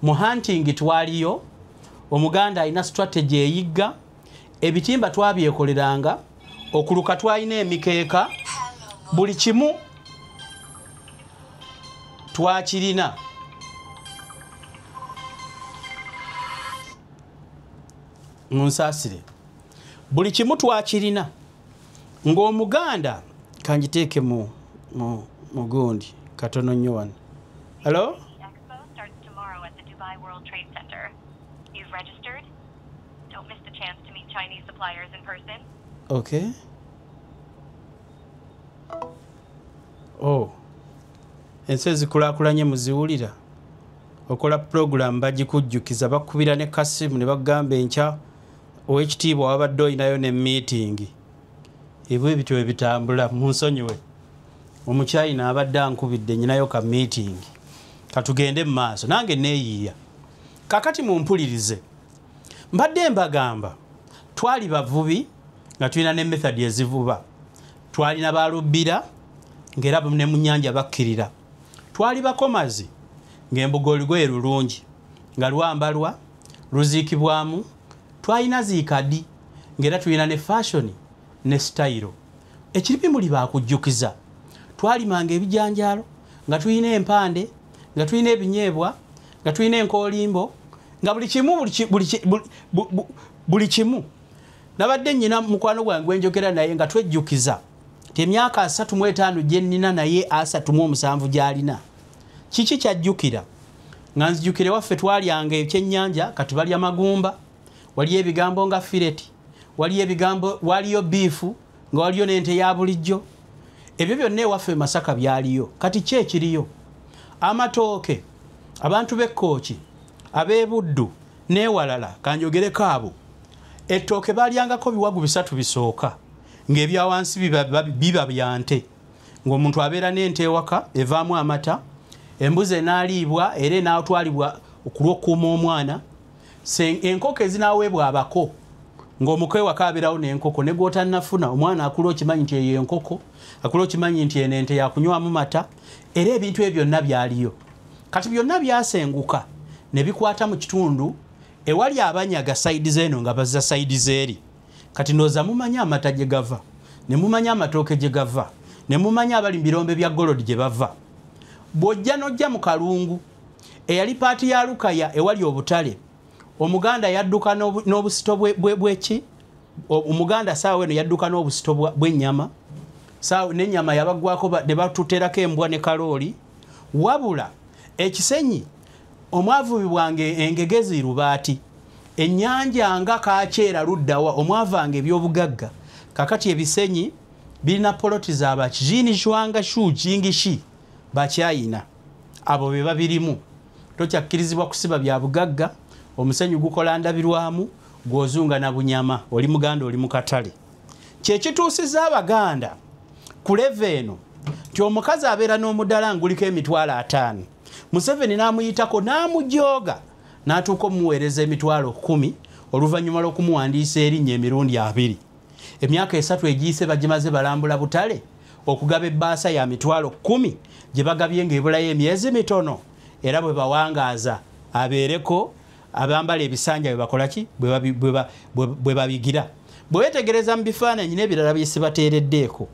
mu hunting twaliyo. Omuganda alina strategy eyigga, ebitimba twabyekoleranga, okuluka twalina emikeeka, buli kimu twakirina. Munsaasire, buli kimu twakirina. Ng'Omuganda kangiteeke mu mugundi katono nnyo wano. Hello? Okay. Oh. Ensi ezikulaakulanye muziwulira. Okola program bagikujjukiza, bakubira ne kasimu ne bagamba enkya owekitiibwa wabadde olinayo ne meeting. Ebyo ebityo ebitambula, munsonyiwe. Omuchina abadde ankubidde nyinayo ka meeting. Katugende mu maaso, nange neeyiiya. Kakati mumpulirize. Mbadde mbagamba twali bavubi nga tulina ne method ezivuba. Twalina balubbira ng'era ne mu nnyanja bakkirira. Twali bakomazi ng'embugo olugoye lulungi nga lwambalwa, luziikibwamu. Twalina ziikadi ng'era tulina ne fashion ne style. Ekiripi muli baakujjukiza. Twalimanga ebijanjaalo nga tulina empande, nga tulina ebinyeebwa, nga tulina enkoolimbo, nga buli kimu buli kimu. Nabadde nnyina mukwano gwange gwe njogera naye nga twejjukiza nti emyaka 35 gye nnina naye 37 gy'alina. Kiki kyajjukira? Nga nzijukire waffe twalyanga ekyennyanja, kati balya magumba, waliyo ebigambo nga fileti, waliyo ebigambo, waliyo biifu, nga waliyo n'ente ya bulijjo. Ebyo byonna ewaffe e Masaka byaliyo. Kati ki ekiriyo? Amatooke, abantu b'e Kkooki, ab'e Buddu n'ewalala, kanjogereko abo, ettooke balyangako biwagu 3 bisooka, ng'ebya wansi biba bya nte. Ng'omuntu abeera n'ente ewaka evaamu amata, embuzi enaaliibwa era enaatwalibwa okulw'okukuuma omwana, enkoko ezinaaweebwa abako, ng'omuko ewaka abeerawo n'enkoko, ne gw'otannafuna omwana akula okimanyi nti eyo enkoko, akula okimanyi nti eno ente yakunywamu mata, era ebintu ebyo byonna byaliyo. Kati byonna byasenguka ne bikwata mu kitundu ewali abanyaga sayidi z'eno nga bazza sayidi z'eri. Kati ndowooza mumanyi amata gye gava, ne mumanya amatooke gye gava, ne mumanya abali mu birombe bya golodi gye bava. Bw'ojja n'ojja mu Kalungu, eyali paati ya Lukaya ewali obutale, Omuganda yadduka n'obusito bweki? Omuganda saawa eno yadduka n'obusito bw'ennyama, n'ennyama yabaggwako ne batuteerako embwa ne kalooli. Wabula ekisenyi omwavubibwanga engege zirubaati, ennyanja nga Kaakyera luddawa omwavanga ebyobugagga. Kakati ebisenyi Birina poloti z'abakijini jwanga shu jingishi bakyayina abo be babirimu. Tokyakkirizibwa kusiba bya bugagga, omusenyu gukola ndabirwamu, gw'ozunga na bunyama, oli muganda oli mu katale. Kyekituusiza Abaganda ku level eno nti omukazi abeera n'omudaala nguliko 50,000, Museveni n'amuyitako n'amujooga n'atuuka omuweereza 10,000 oluvannyuma lw'okumuwandiisa erinnya emirundi 2. Emyaka 3 egiyise bagimaze balambula butale okugaba ebbaasa ya 10,000 gye bagabye ng'ebulayo emyezi mitono, era bwe bawangaaza abeereko abambala ebisanja bwe bakola ki bwe babigira. Bwe weetegereza mu bifaananyi n'ebirala bye sibateereddeeko,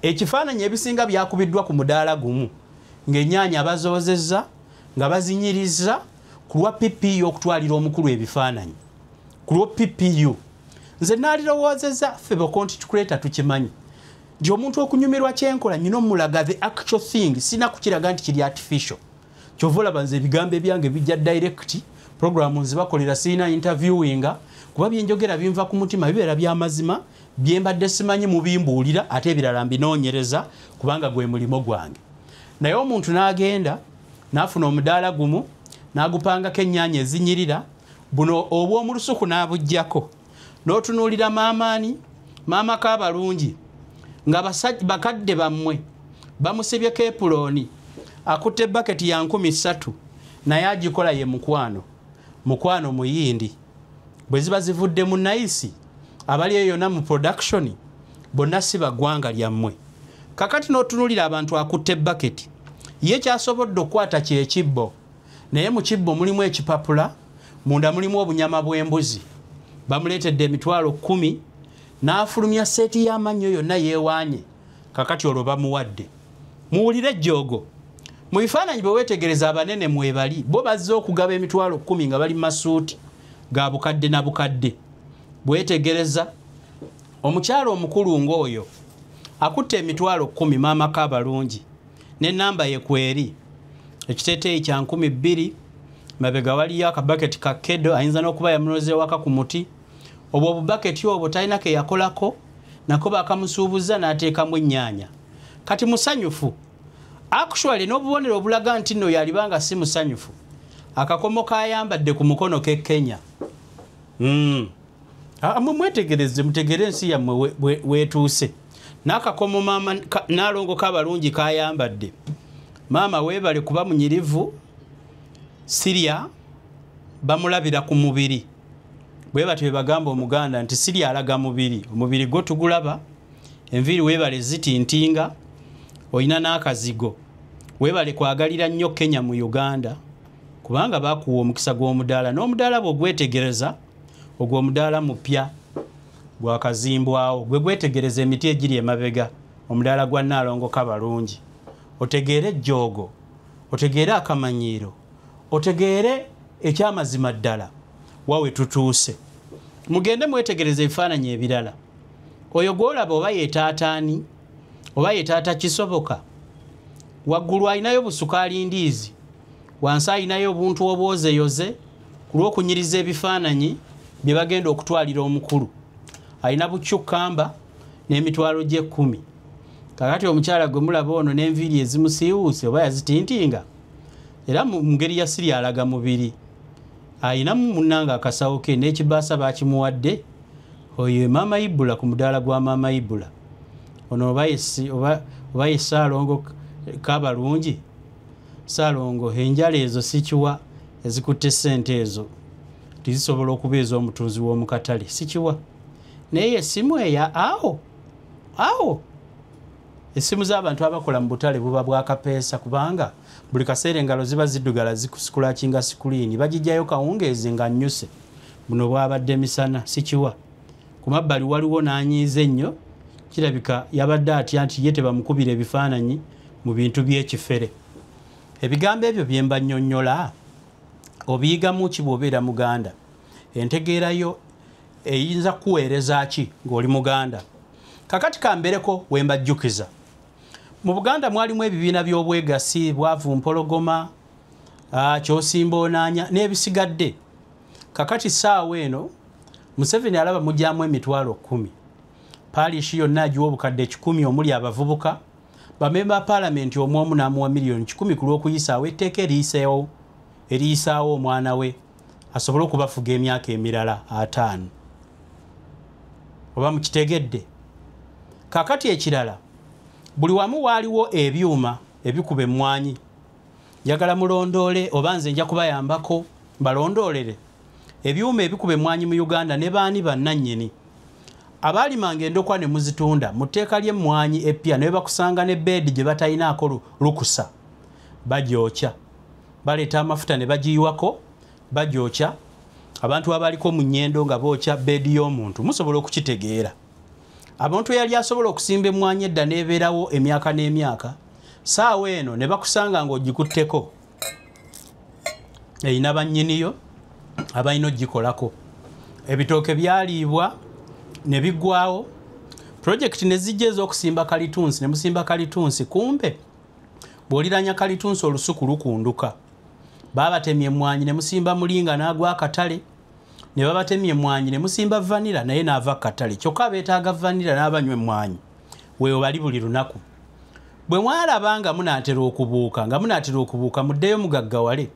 ekifaananyi ebisinga byakubiddwa ku mudaala gumu ng'ennyaanya bazoozezza nga bazinyiriza ku lwa PPU okutwalira omukulu ebifaananyi ku lwa PPU. Nze naalirowoozezza ffe ba content creator tukimanyi nti omuntu okunyumirwa kyenkola nyina omulaga the actual thing, sina kukiraga nti kiri artificial. Kyova olaba nze ebigambo ebyange bijja direct, programu nzibakolera sirina interviewinga, kuba byenjogera binva ku mutima, bibeera byamazima, bye mbadde simanyi mubimbuulira, ate ebirala mbinoonyereza kubanga gwe mulimo gwange. Naye omuntu n'agenda n'afuna omudaala gumu n'agupangako ennyaanya ezinyirira, buno obw'omu lusuku n'abuggyako, n'otunuulira maamaani, maama k'abalungi nga bakadde bammwe bamusibyeko epulooni, akutte baketi ya 3,000 naye agikola ye mukwano, mukwano muyindi. Bwe ziba zivudde mu nayisi abali eyo yonna mu production bonna si baggwanga lyammwe. Kakati n'otunuulira abantu akutte baketi, ye kyasobodde okukwata kyekibbo, naye mu kibbo mulimu ekipapula, munda mulimu obunyama bw'embuzi. Bamuleetedde 10,000 n'afulumya seeti y'amannyo yonna yeewaanye. Kakati olwo bamuwadde. Muwulire ejjoogo. Mu bifaananyi bwe weetegereza abanene mwebali, bo bazze okugaba 10,000 nga bali mu masuuti ga bukadde na bukadde. Bwetegereza omukyalo omukulu ng'oyo akutte 10,000 maama k'abalungi n'ennamba ye kweri, ekiteeteeyi kya 2,000, mabega waliyo akabaketi ka kedo, ayinza n'okuba yamunoze waka ku muti. Obwo obubaketi obwo talina ke yakolako, nako bakamusuubuza n'ateekamu ennyaanya. Kati musanyufu. Actually n'obubonero obulaga nti nno yalibanga si musanyufu, akakomo k'ayambadde ku mukono ke Kenya. Mwetegereze, mutegere ensi yammwe weetuuse. N'akakomo maama n'alongo k'abalungi k'ayambadde. Maama weebale kuba munyirivu, sirya bamulabira ku mubiri. Bwe batyo bwe bagamba Omuganda nti sirya alaga mubiri, omubiri gwo tugulaba, enviiri weebale zitintinga, olina n'akazigo. Weebale kwagalira nnyo Kenya mu Uganda, kubanga bakuwa omukisa gw'omudaala, n'omudaala bw'ogwetegereza, ogwo omudaala mupya gwakazimbwawo. Gwe gwetegereza emiti egiri emabega, omudaala gwa Nnaalongo Kabalungi. Otegeere ejjoogo, otegeere akamanyiiro, otegeere ekyamazima ddala wawe tutuuse. Mugende mwetegereze ebifaananyi ebirala. Oyo gw'olaba oba ye taataani, oba ye taata kisoboka, waggulu alinayo busukaali ndiizi, wansi alinayo obuntu obwozeyoze ku lw'okunyiriza ebifaananyi bye bagenda okutwalira omukulu. Alina bukyukamba n'emitwalo gye 10. Kakati omukyala gwe mulaba ono n'enviiri ezimusiiwuuse oba yazitintinga, era mu ngeri ya siri alaga mubiri. Alinamu munnange akasawo ke n'ekibaasa bakimuwadde. Oyo maama Ibula ku mudaala gwa maama Ibula. Ono oba ye Ssaalongo Kabalungi. Ssaalongo enjala ezo sikiwa ezikutte ssente ezo tizisobola okuba ez'omutunzi w'omu katale, sikiwa. Naye essimu eya awo awo, essimu z'abantu abakola mu butale buba bwakapeesa, kubanga buli kaseera engalo ziba ziddugala zikusukulakinga sikuliini, bagijjayo kawungeezi nga nnyuse. Buno bwabadde misana, sikiwa. Ku mabbali waliwo n'anyiiza ennyo, kirabika yabadde atya nti ye tebamukubira ebifaananyi mu bintu by'ekifere. Ebigambo ebyo bye mba nnyonnyola obiyigamu ki bw'obeera Muganda? Entegeerayo eyinza kuweereza ki ng'oli Muganda? Kakati kambereko we mbajjukiza. Mu Buganda mwalimu ebibiina by'obwegassi, bwavu mpologoma, kyosimba onaanya n'ebisigadde. Kakati ssaawa eno Museveni alaba mugyamu 10,000. Parish yonna agiwa obukadde 100 omuli abavubuka. Bamemba paalamenti omu omu n'amuwa miliyoni 100 ku lw'okuyisaawo etteeka eriyisaawo omwana we asobole okubafuga emyaka emirala 5. Oba mukitegedde? Kaakati ekirala, buli wamu waaliwo ebyuma ebikuba emmwanyi. Njagala mulondoole, oba nze nja kubayambako balondoolere ebyuma ebikuba emmwanyi mu Uganda ne baani bannannyini. Abaalimanga endokwa ne muzitunda mu tteeka ly'emmwanyi eppya ne bakusanga ne beedi gye batayinaako lukusa, bagyokya. Baleeta amafuta ne bagiyiwako, bagyokya. Abantu abaliko mu nnyendo nga bookya beedi y'omuntu, musobola okukitegeera. Abantu eyali asobola okusimba emmwanyi edda n'ebeerawo emyaka n'emyaka, saawa eno ne bakusanga ng'ogikutteko, erina bannyiniyo abalina ogikolako. Ebitooke byaliibwa ne biggwawo. Pulojekiti ne zijja ez'okusimba kalitunsi, ne musimba kalitunsi, kumbe bw'oliranya kalitunsi olusuku lukunduka. Baabatemya emmwanyi ne musimba mulinga n'agwa akatale, ne babatemya emmwanyi ne musimba vanira naye n'ava akatale. Kyokka abeetaaga vanira n'abanywa emmwanyi weewo bali buli lunaku. Bwe mwalaba nga munaatera okubuuka, muddeyo mugaggawale,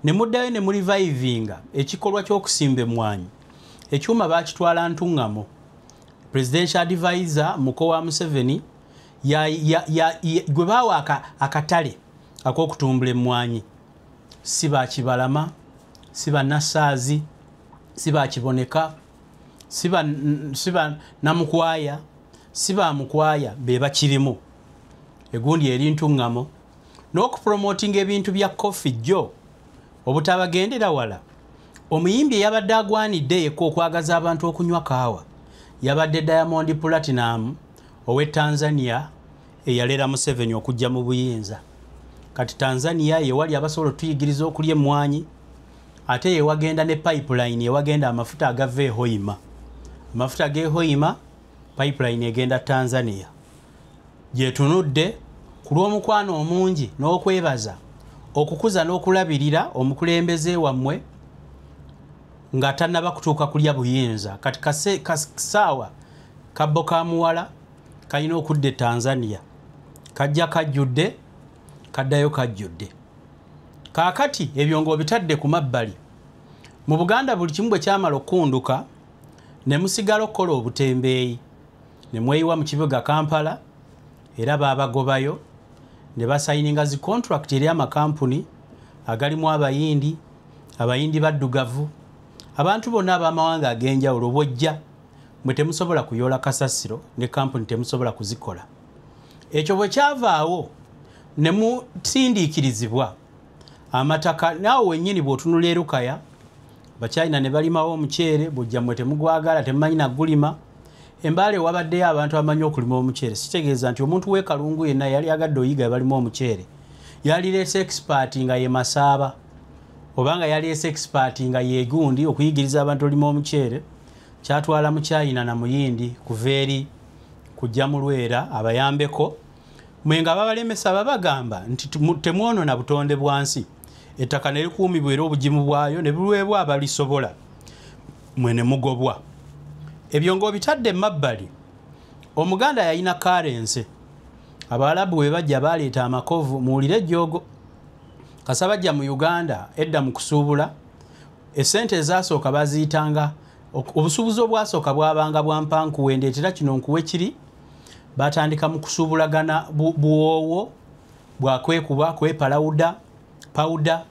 ne muddayo ne mulivayivinga ekikolwa ky'okusimba emmwanyi. Ekyuma baakitwala ntuŋŋamo. Presidential advisor muko wa Museveni gwe baawa akatale ak'okutumbula emmwanyi. Si bakibalama, si bannassaazi, si bakiboneka, si ba namukwaya, si bamukwaya be bakirimu. Egundi eri ntuŋŋamo. N'okupromotinga ebintu bya coffee jjo obutabagendera wala. Omuyimbi eyabadde agwanidde yekka okwagaza abantu okunywa kaawa yabadde Diamond Platinum ow'e Tanzania eyalera Museveni okujja mu buyinza. Kati Tanzania yewali abasobola otuyigiriza okulya emmwanyi, ate yewagenda ne pipeline ewagenda amafuta agava e Hoima. Amafuta g'e Hoima pipeline egenda Tanzania. Gyetunudde ku lw'omukwano omungi n'okwebaza okukuza n'okulabirira omukulembeze wammwe nga tannaba kutuuka kulya buyinza. Kati kasaawa kabbo ka muwala kalina okudda e Tanzania, kajja kajjudde, kaddayo kajjudde. Kaakati ebyo ng'obitadde ku mabbali, mu Buganda buli kimu bwe kyamala okukunduka ne musigala okukola obutembeeyi, ne mweyiwa mu kibuga Kampala, era baabagobayo ne basayininga zi contract eri amakampuni agalimu Abayindi, Abayindi baddugavu, abantu bonna ab'amawanga ag'enjawulo. Bw'ojja mwe temusobola kuyoola kasasiro ne kampuni temusobola kuzikola. Ekyo bwe kyavaawo ne musindiikirizibwa amataka. Naawe wennyini bw'otunula erukaya, Bachina ne balimawo omuceere, bw'ojja mmwe temugwagala, temumanyi nagulima. Embaale wabaddeyo abantu abamanyi okulima omuceere. Sitegeeza nti omuntu w'e Kalungu yenna yali agadde oyiga balima omuceere yalireese expert nga ye Masaaba, obanga yalireese expert nga ye gundi okuyigiriza abantu olima omuceere. Kyatwala mu China na Muyindi kuva eri kujja mu Lwera abayambeko. Mwe nga babalemesa babagamba nti temwonoona butonde bwa nsi, ettaka ne likuumibwa era obugimu bwayo ne buweebwa abalisobola, mwe ne mugobwa. Ebyo ng'obitadde emabbali, Omuganda yalina karense. Abawalabu bwe bajja baleeta amakovu, muwulire ejjoogo. Kasabajja mu Uganda edda mu kusuubula, essente ezasooka baziyitanga, obusuubuzi obwasooka bwabanga bwa mpankuwe, ndeetera kino nkuwe kiri. Batandika mu kusuubulagana buwoowo bwakwekuba, kwepalawuda pawuda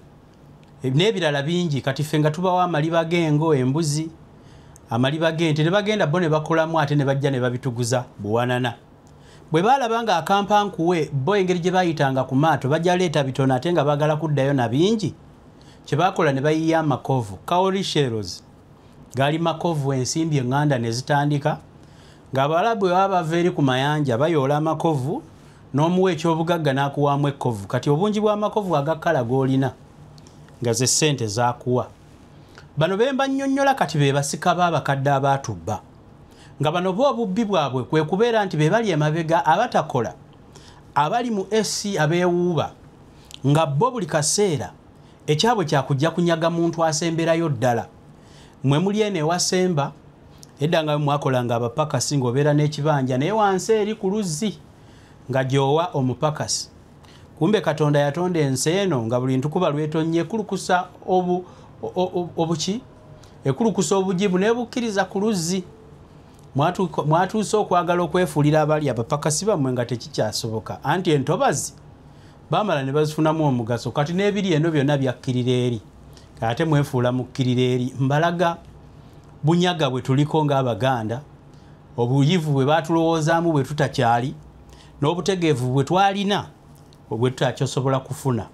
n'ebirala bingi. Kati ffe nga tubawa amaliba g'engo, embuzi, amaliba g'ente, ne bagenda bo ne bakolamu ate ne bajja ne babituguza buwanana. Bwe baalaba nga akampankuwe bo engeri gye bayitanga ku maato bajja leeta bitono ate nga baagala kuddayo na bingi, kye baakola ne bayiya amakovu, cowrie shells, gaali makovu. Ensimbi eŋŋanda ne zitandika ng'Abawalabu bwe baba bava eri ku mayanja bayoola amakovu, n'omuwa ekyobugagga n'akuwaamu ekkovu. Kati obungi bw'amakovu agakkala g'olina nga ze ssente z'akuwa. Bano be mbannyonnyola kati be basika b'abakadde abaatubba, nga bano bo obubbi bwabwe kwe kubeera nti be bali emabega abatakola, abali mu SC abeewuuba, nga bo buli kaseera ekyabwe kyakujja kunyaga muntu asemberayo ddala. Mwe muli eno ewasemba Edda nga mwakolanga abapakasi ng'obeera n'ekibanja naye wansi eri ku luzzi nga gy'owa omupakasi. Kumbe Katonda yatonda ensi eno nga buli ntukuba lwetonnye ekulukusa obuki ekulukusa obujibu n'ebukkiriza ku luzzi. Mwatuuse okwagala okwefuulira abali abapakasi bammwe nga tekikyasoboka, anti entobazi baamala ne bazifunamu omugaso. Kati n'ebiri eno byonna byakkirira eri, ate mwefuula mukkirira eri. Mbalaga bunyaga bwe tuliko ng'Abaganda, obuyivu bwe baatulowoozaamu bwe tutakyali, n'obutegeevu bwe twalina bwe tutakyosobola kufuna.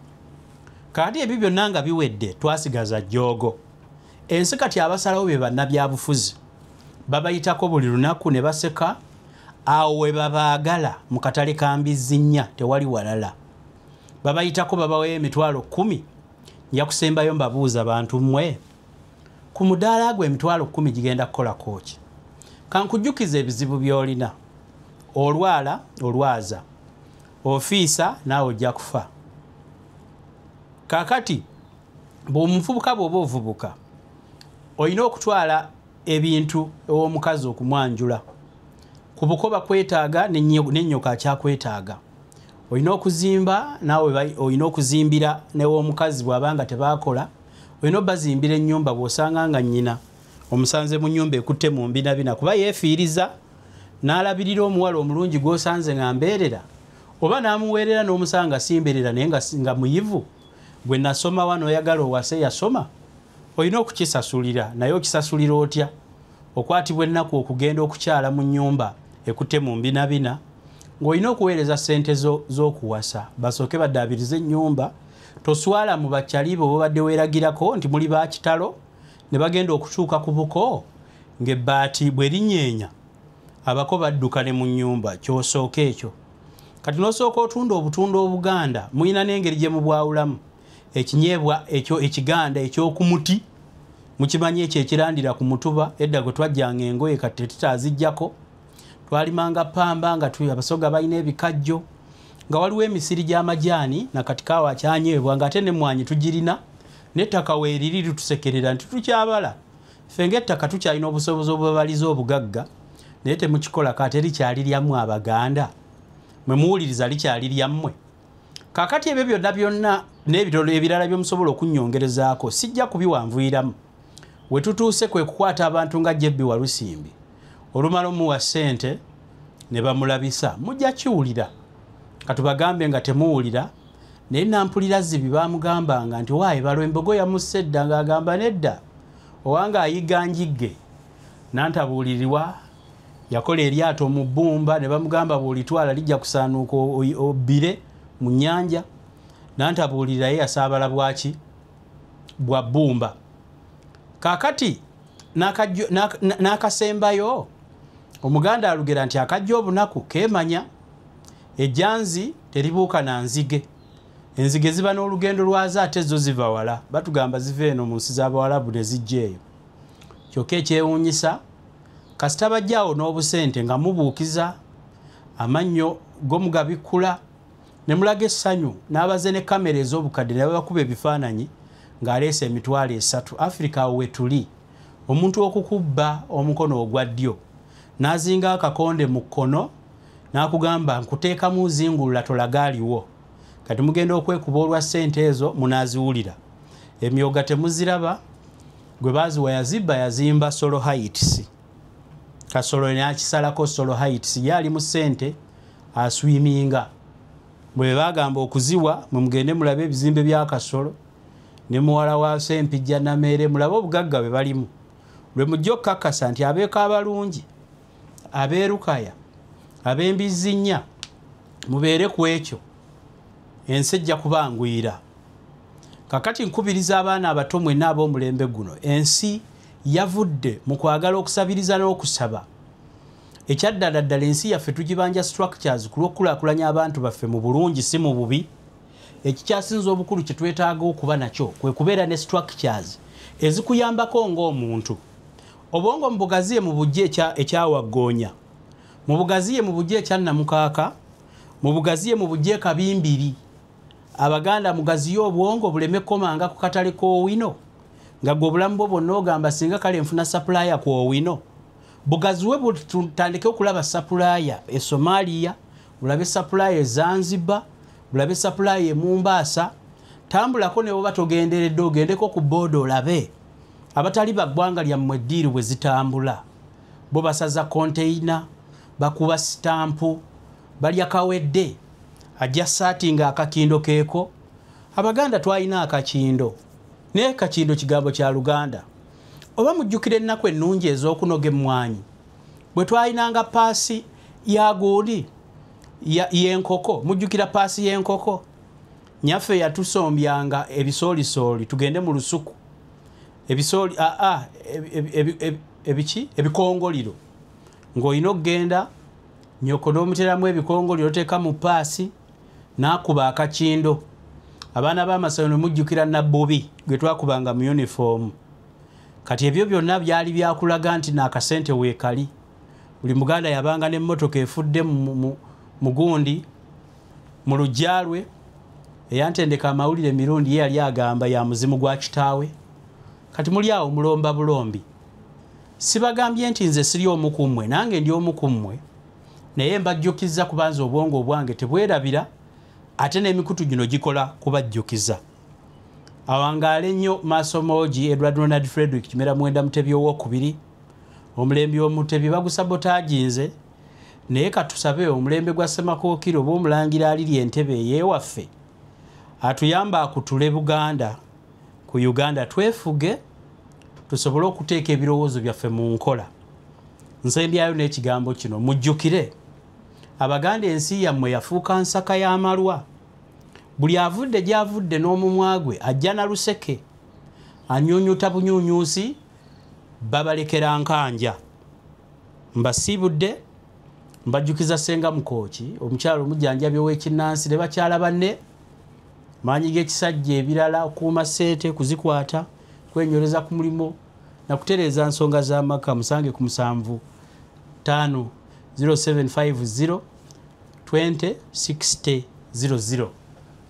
Kati ebyo byonna nga biwedde, twasigaza jjoogo. Ensi kati abasalawo be bannabyabufuzi babayitako buli lunaku ne baseka awo we babaagala mu katale ka mbizzi nnya, tewali walala. Babayitako babaweyo emitwalo 10. Nja kusembayo mbabuuza bantu mmwe, ku mudaala gwe emitwalo 10 gigenda kukolako ki? Kankujjukiza ebizibu by'olina. Olwala olwaza, ofiisa naawe ojja kufa. Kaakati bw'omuvubuka bw'oba ovubuka olina okutwala ebintu ew'omukazi okumwanjula. Ku buko bakwetaaga n'ennyoka akyakwetaaga. Olina okuzimba naawe olina okuzimbira new'omukazi bw'abanga tebaakola. Olina obbazimbira ennyumba bw'osanga nga nnyina omusanze mu nnyumba ekutte mu mbinabina, kuba yeefiiriza n'alabirira omuwala omulungi gw'osanze nga mbeerera, oba n'amuweerera n'omusanga simbeerera naye nga muyivu. Gwe nasoma wano oyagala owase yasoma, olina okukisasulira. Naye okisasulira otya? Okwatibwa ennaku okugenda okukyala mu nnyumba ekutte mu mbinabina, ng'olina okuweereza ssente z'okuwasa basooke baddaabirize ennyumba. Toswala mu bakyali bo bobadde weeragirako nti muli ba kitalo, ne bagenda okutuuka ku buko ng'ebbaati bwe linyeenya abako badduka ne mu nnyumba. Ky'osooka ekyo. Kati n'osooka otunda obutunda obuganda, mulina n'engeri gye mubwawulamu. Ekinyeebwa ekyo ekiganda eky'okumuti mukimanyi, ekyo ekirandira ku mutuba. Edda gwe twajjanga engoye kati tetutaziggyako. Twalimanga pamba nga Abasoga balina ebikajjo, nga waliwo emisiri gy'amajaani nakati kaawa akyanyeebwa, ng'ate n'emmwanyi tugirina, n'ettaka weeriri litusekerera nti tukyabala. Ffe ng'ettaka tukyalina obusobozi obubabaliza obugagga, naye temukikolako. Ate likyali lyammwe Abaganda, mwe muwuliriza likyali lyammwe. Kaakati ebyo byonna byonna n'ebitolo ebirala bye musobola okunnyongerezaako sijja kubiwanvuyiramu. We tutuuse kwe kukwata abantu nga Jebbi Walusimbi, olumala omuwa ssente ne bamulabisa. Mujja kiwulira, katubagambe nga temuwulira. Naye nampulira zibi bamugambanga nti waayi balo embogo yamusse edda, ng'agamba nedda, owange ayiga njigge. Nantabuulirirwa yakola eryato mu bbumba ne bamugamba bw'olitwala lijja kusaanuuka obbire mu nnyanja. Nantabuulirira ye yasaabala bwaki bwa bbumba. Kaakati n'akasembayo, Omuganda alugera nti akajja obunaku keemanya. Ejjanzi teribuuka na nzige. Enzige ziba n'olugendo lwazo, ate zo ziva wala. Batugamba ziva eno mu nsi z'Abawalabu ne zijja eyo. Kyokka ekyewuunyisa, kasita bajjaawo n'obusente nga mubuukiza amannyo go mugabikkula ne mulaga essanyu, n'abaze ne kamera ez'obukadde ne babakuba ebifaananyi ng'aleese emitwalo 3. Afirika awo we tuli. Omuntu okukubba omukono ogwa ddyo n'azinga akakonde mu kkono n'akugamba nkuteekamu zingulula tolaga aliwo. Kati mugenda okwekuba olwa ssente ezo munaaziwulira. Emyoga temuziraba, gwe baaziwa yazibba yazimba Solo Heights. Kasolo n'akisalako Solo Heights, ye ali mu ssente aswiminga. Bwe baagamba okuziwa, mwe mugende mulabe ebizimbe bya Kasolo ne muwala wa Ssempijja Nameere, mulabe obugagga bwe balimu. Lwe mujja okukakasa nti abeeko abalungi, abeerukaya, ab'embizzi nnya, mubeere ku ekyo, ensi ejja kubanguyira. Kakati nkubiriza abaana abato mwenna ab'omulembe guno, ensi yavudde mu kwagala okusabiriza n'okusaba. Ekyaddala ddala ensi yaffe tugibanja structures ku lw'okukulaakulanya abantu baffe mu bulungi si mu bubi. Ekikyasinza obukulu kye twetaaga okuba nakyo kwe kubeera ne structures ezikuyambako ng'omuntu. Obwongo mubugaziye mu bujje ekyawaggoonya, mubugaziye mu bujje ekyannamukaaka, mubugaziye mu bujje kabimbiri. Abaganda mugaziye obwongo buleme kukomanga ku katale k'owino, nga gwe obulamu bwo bwonna ogamba singa kale nfuna supplier ku owino. Bugaziwe butandike okulaba supplier e Somalia, bulabe supplier e Zanzibar, bulabe supplier e Mombasa. Tambulako ne bwoba togenderedde ogendeko ku boda olabe abatali ba ggwanga lyammwe eddiiru bwe zitambula. Bo basaza container, bakuba sitampu, balya kawedde, ajja saati nga akakindo keeko. Abaganda twalina akakindo, naye kakindo kigambo kya Luganda. Oba mujjukira ennaku ennungi ez'okunoga emmwanyi bwe twalinanga paasi ya gundi y'enkoko. Mujjukira paasi y'enkoko? Nyaffe yatusombyanga ebisoolisooli tugende mu lusuku, ebisooli ebiki ebikongoliro, ng'olina okugenda nnyoko n'omuteramu ebikongoliro oteeka mu paasi n'akuba akakindo. Abaana b'amasomero mujjukira Nabbubi gwe twakubanga mu yunifoomu. Kati ebyo byonna byali byakulaga nti n'akasente weekali. Buli Muganda yabanga n'emmotoka efudde mu gundi mu luggya lwe. Eyantendeka amawulire emirundi ye yali agamba ya muzimu gwa kitaawe. Kati muli awo mulomba bulombi. Sibagambye nti nze siri omu ku mmwe, nange ndi omu ku mmwe, naye mbajjukiza kubanza obwongo obwange tebwerabira, ate n'emikutu gino gikola kubajjukiza. Awangaale nnyo Maasomogi Edward Ronald Frederick Kimera Mwenda Mutebi owokubiri. Omulembe omutebi bagusabotaaginze, naye katusabe omulembe gwa Ssemakookiro oba omulangira aliri entebe ey'ewaffe atuyamba akutule Buganda ku Uganda, twefuge tusobole okuteeka ebirowoozo byaffe mu nkola. Nsembyayo n'ekigambo kino, mujjukire Abaganda ensi yammwe yafuuka nsaka y'amalwa. Buli avudde gy'avudde n'omumwa gwe ajja na luseke, anyunyuta bunyunyusi, babalekera nkanja. Mbasiibudde, mbajjukiza Ssenga Mukooki, omukyala omujjanjabi ow'ekinnansi ne bakyala banne, maanyi g'ekisajja ebirala, okuuma ssente, kuzikwata, kwenyoreza ku mulimu na kutereeza nsonga z'amaka. Musange ku 75 0750 20 60 00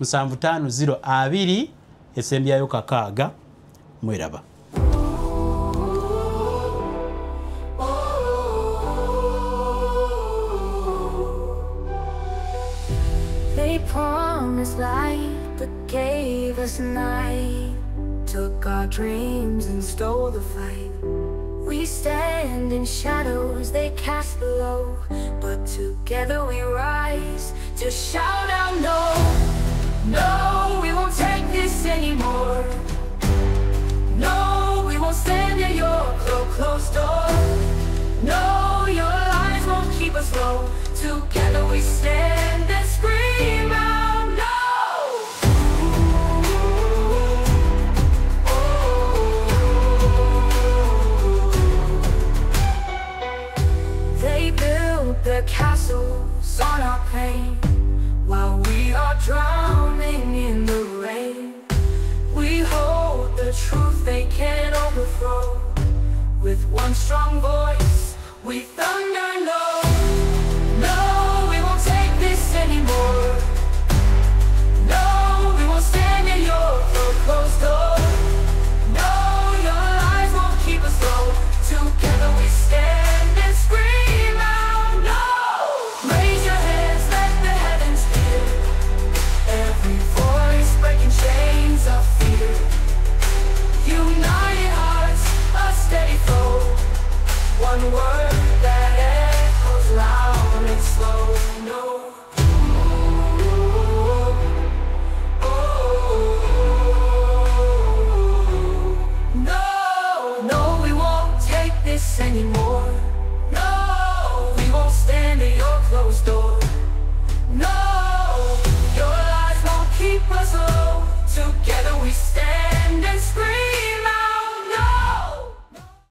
750 2 esembyayo 6 mweraba. They promised light but gave us night, took our dreams and stole the fight. We stand in shadows they cast below, but together we rise to shout out no. No, we won't take this anymore. No, we won't stand at your closed door. No, your lies won't keep us low. Together we stand and scream out no. They built their castles on our pain, while we are drowning in the rain. We hold the truth they can't overthrow. With one strong voice, we thunder no.